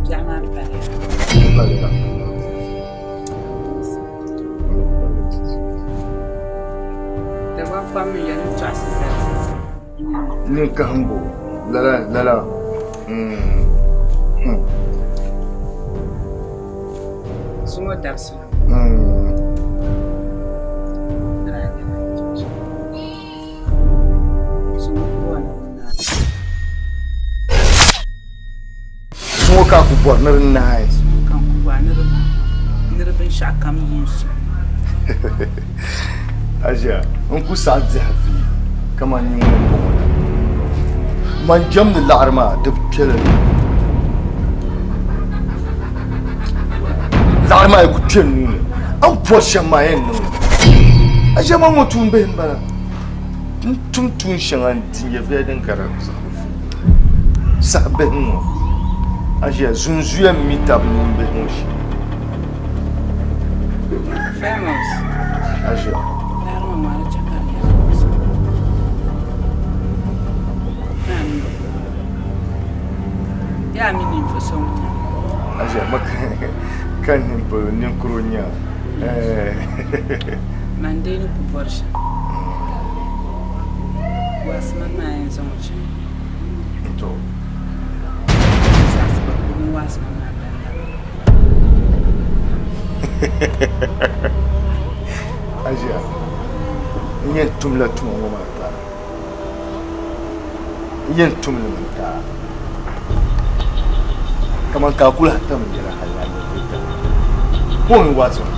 Biɛɣu maa paliya. Paliya. Dagbaŋ pam mi yɛli tɔɣisi zali. Ni kahimbu lala lala. Zuŋɔ dabisili. Zuŋɔ ka a ku bɔri ni di naai. Zuŋɔ ka n ku bɔri ni di binshɛɣu kam yi n su. Aʒia, n ku saɣi dihi vi kaman nyin ŋun bɔŋɔ la. Man jɛmdi laɣiri maa, di bi kpɛla ni. Laɣiri maa yi ku kpe n nuu ni, a ni bɔri shɛm maa yɛn niŋ li. Aʒia man ŋɔ tuumbihi m-bala. N tum tuun shɛŋa n-di nyɛviya din ka di saha bihi ŋɔ. Aʒia zunzuya m-mi tab nimbihi ŋɔ shee. Famous. Aʒia. Yaa mi ninvuɣ so ŋun nyɛ. Aʒia ma ka ninkuro nya. Man dee ni ku bɔri shɛm. Waasima maa yɛn zaŋ o chaŋ. To. Saɣisi ba gbubi waasima maa ban labi. Aʒia, n yɛn tumla tuma ŋɔ maa taai. N yɛn tum li mi taai. Kaman ka a kul tam n yɛla hal a nyɛvili dali. Ka o mi waɣisi ŋɔ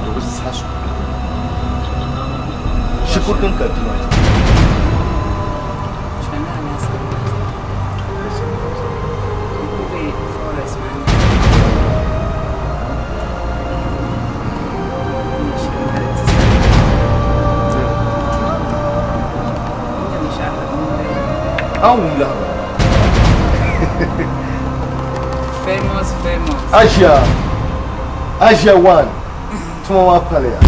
di bi saɣi so. Shikuru din ka bia maa chɛ. Chani alaasirɛ maa zaa. N ku be forest maa ni. An wum lahibali. Famous, famous. Asia, Asia one, tuma maa paliya.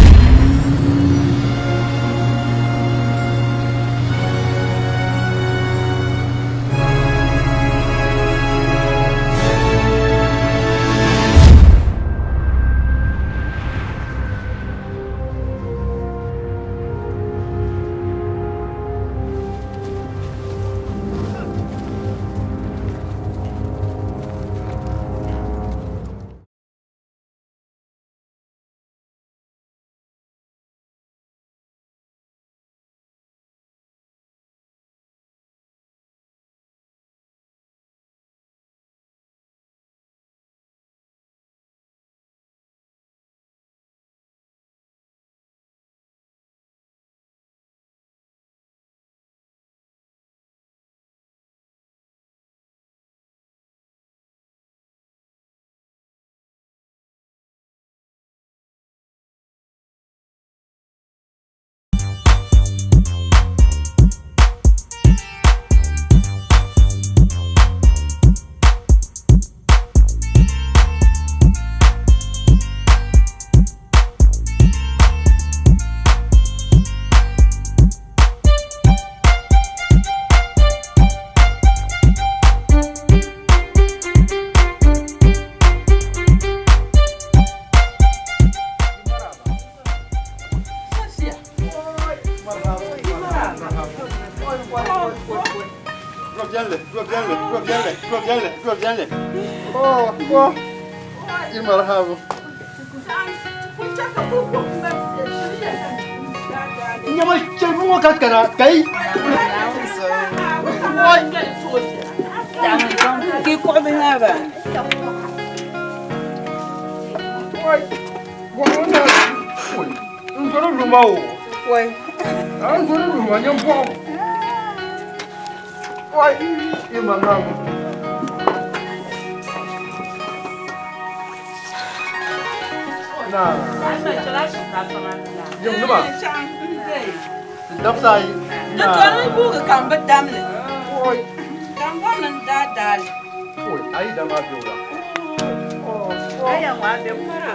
viɛlli, do viɛlli, do viɛlli, do viɛlli, do viɛlli. Oh, oh. Yi marhabu. Nyama chɛli ŋɔ ka kana kai. Ki kuɣu bihi maa ba. N zɔri luma o. N zɔri luma nyɛ bɔɣu. Oi, yi marhabu. Na. Yim nima. Dabisa ayi. Di tɔrimi buugi ka m bi damli. Oi. Ka m bɔri ni n daa daali. Oi, ayi dama bɛ wula. Aya ŋɔ a be mara.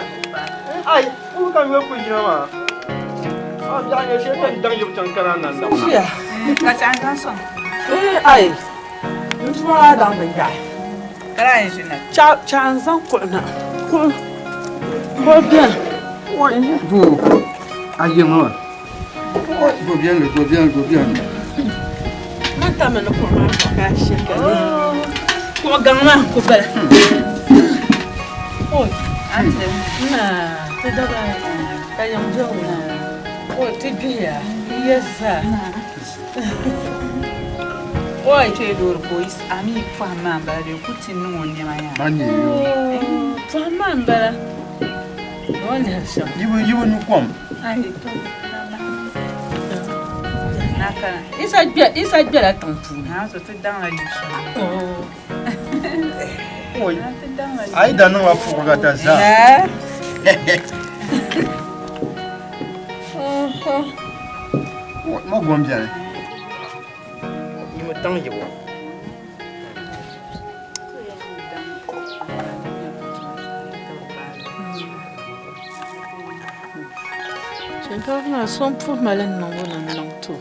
Ai, ku ka yɔ ku yina maa. A biɛɣu nyɛ shee ka n daŋ yibu chaŋ kana na n Ʒiya. Ka chaŋ zaŋ sɔŋ. Ai, n tuma maa daŋ bin yaɣi. Ka daa yɛn ʒini na. Chaɣ n zaŋ kuɣu na. Kuɣu. Kuɣu bɛni. Doo, a yi ŋɔ maa. Do viɛlli, do viɛlli, do viɛlli. Man tami ni kuɣu maa zuɣu ka a shiri ka lihi. Kuɣu gaŋ maa n-ku bala. Oi, Aunty. Naa, ti daba ka yiŋ be wula. Oi, ti gbihiya, n ya zaa. Oi, kpee loori ka o yi a mi pɔhim maa m-bala bee ku ti niŋ o nɛma yaa. Ban nyɛ yo. Pɔhim maa m-bala. Ni o lihiri shɛm. Yi bi nyu kom. Ai, to. Na kana. Isa gbɛla tiŋ puuni. Naa so ti daŋla yu shɛli. Oi. A yi da niŋla puɣiga ta zaa. Mo gom bɛni. Yi mi daŋ yibu. Shinkaafa maa so m-puhi ma li niŋbu ni n niŋ to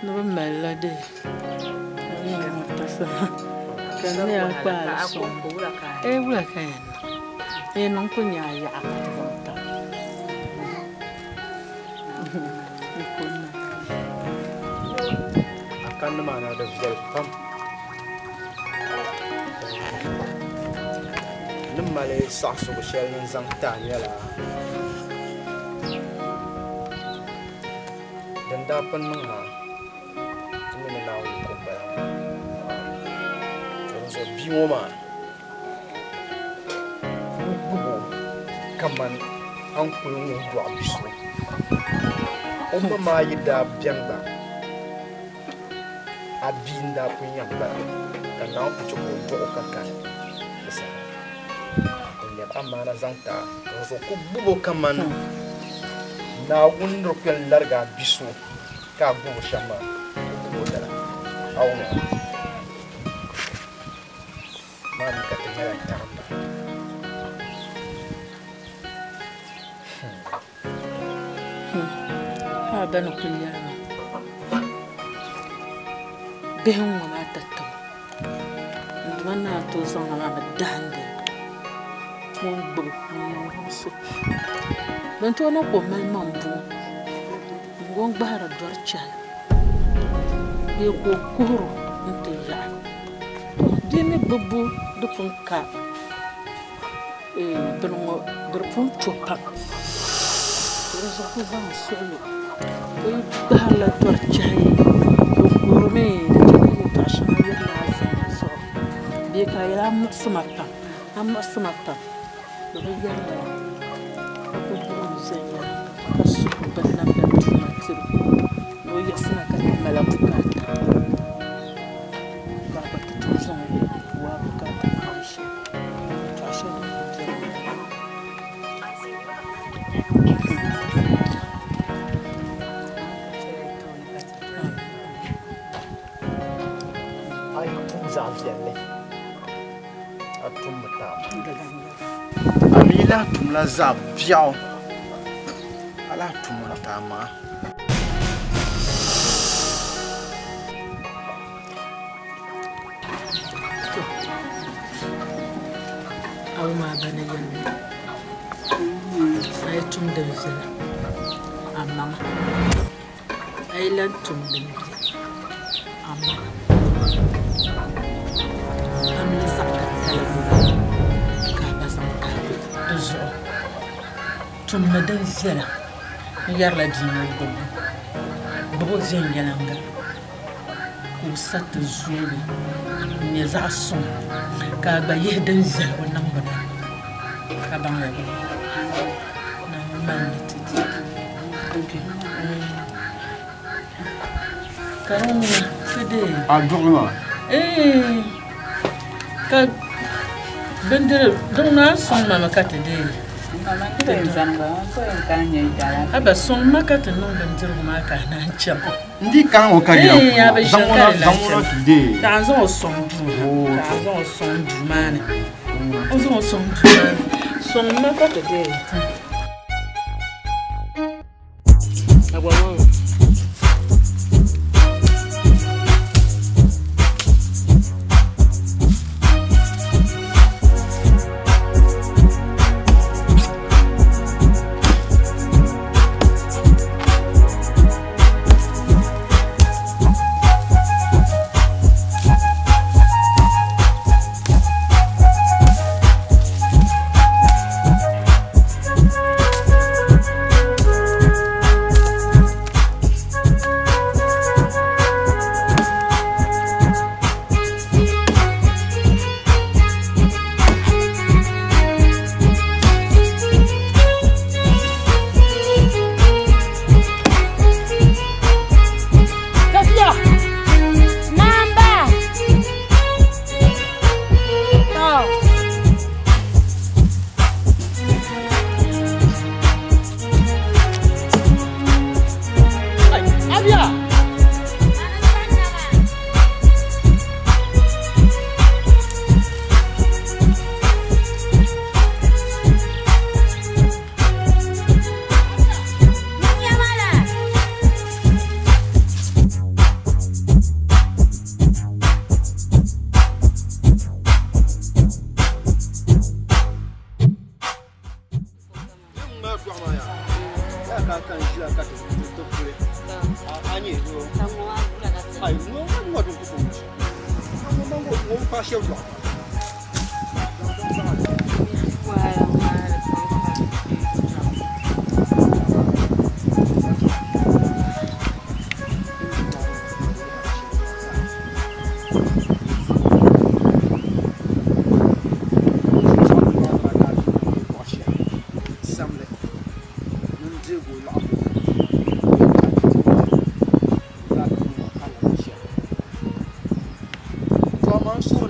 ni bɛ mali la dee ka n ni yaa kpaai li sɔŋ ee wula ka yɛn niŋ n yɛn niŋ ku nya a yaɣa ka ti zaŋ tam n ku niŋ. A kanni maa na di viɛli pam. Ni mali saɣisigu shɛli ni n zaŋ ti a nyɛla din daa pun niŋ maa ti mi ni Naawuni yiko m-bala maa. To dinzuɣu bia ŋɔ maa n gbib o kaman a ni kul ŋun dɔɣi bi so. O ma maa yi daa beni gba, a bia n-daa pun yɛn bala, ka Naawuni pun chɛ ka o dɔɣ o ka kani di saha. N lɛb amaana zaŋ ti a, dinzuɣu ku gbib o kaman Naawuni ni di ku yɛn larigi a bi so ka a gbib o shɛm maa, ku gbib o lala. A wum a? Maa mi ka ti nyɛla tarimba. A ba ni kuli yɛli ma bihi n-ŋɔ maa tatabo n Duuma ni a tooi zaŋ ma maa mi dahindi ŋun gbubi ŋun muɣisi din tooi niŋ ka o mali maŋ buŋ n-go n-gbahiri dɔri chɛhi bee ka o kuhiri nti yaɣi bia mi gbubbu di pun ka bini ŋɔ di pun to pam ka di zuɣu ku zaŋ suɣulo o yi gbahirila dɔri chɛhi di kuhirimi di chɛ ka yɛltɔɣa shɛŋa yirina a zabiri zuɣu bee ka a yɛli a muɣisi ma pam a muɣisi ma pam bɛ bi yɛri lala ka ku gbubi o viɛnyɛliŋga ka suhi binnamda tuuma tiri o ni o yiɣisina ka ti mali bukaata ka a gba ti tooi zaŋ o waa bukaata maa ni shɛli yɛltɔɣa shɛli din ku beni m-bala. A yi tum zaɣ viɛlli, a tummi taama. A mi lahi tumla zaɣ biɛɣu, a lahi tummi taama. To, a wum a ba ni yɛli ma, a yi tum din viɛla, a maŋa, a yi lan tum din biɛ, a maŋa. Pamli zaɣ titali m-bala ka a ba zaŋ tahi di zuɣu. Tummi din viɛla n-yɛrila bia ŋɔ gbubbu. Gbib o viɛnyɛliŋga ka o sa ti zoogi n-nyɛ zaɣ suŋ ka a gba yihi din viɛli o niŋbu ni ka baŋ ya bɛ Naawuni mali ni ti di. Ka di ŋuna ti deei. A duɣili maa? Ee, ka bindiri din ŋuna a sɔŋ ma mi ka ti deei. Aba sɔŋ ma ka ti niŋ bindirigu maa ka a naan chaŋ. N di ka ŋɔ ka yina Ee, a bi zaŋ ʒiya ŋɔ ka na di zaŋ lahi ŋɔ na chaŋ. ti deei. Ka a zaŋ o sɔŋ duu ha, ka a zaŋ o sɔŋ duu maa ni. O zaŋ o sɔŋ duu maa ni. Sɔŋ ma ka ti deei. Tafiya! Namba! To. Abia!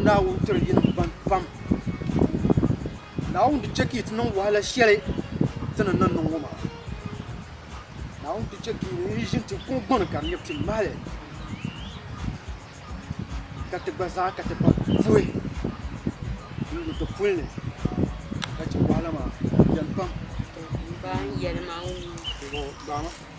Naawuni tiri yinim ban pam Naawuni di chɛ ka yi ti niŋ wahala shɛli ti ni niŋ ŋɔ maa Naawuni di chɛ ka yi ʒini ti kuɣu gbuni ka di nyɛ ti mahali ka ti gba zaa ka ti pa puhi n-lu ti puli ni ka chɛ wahala maa di beni pam. N ba n yɛli ma n wum.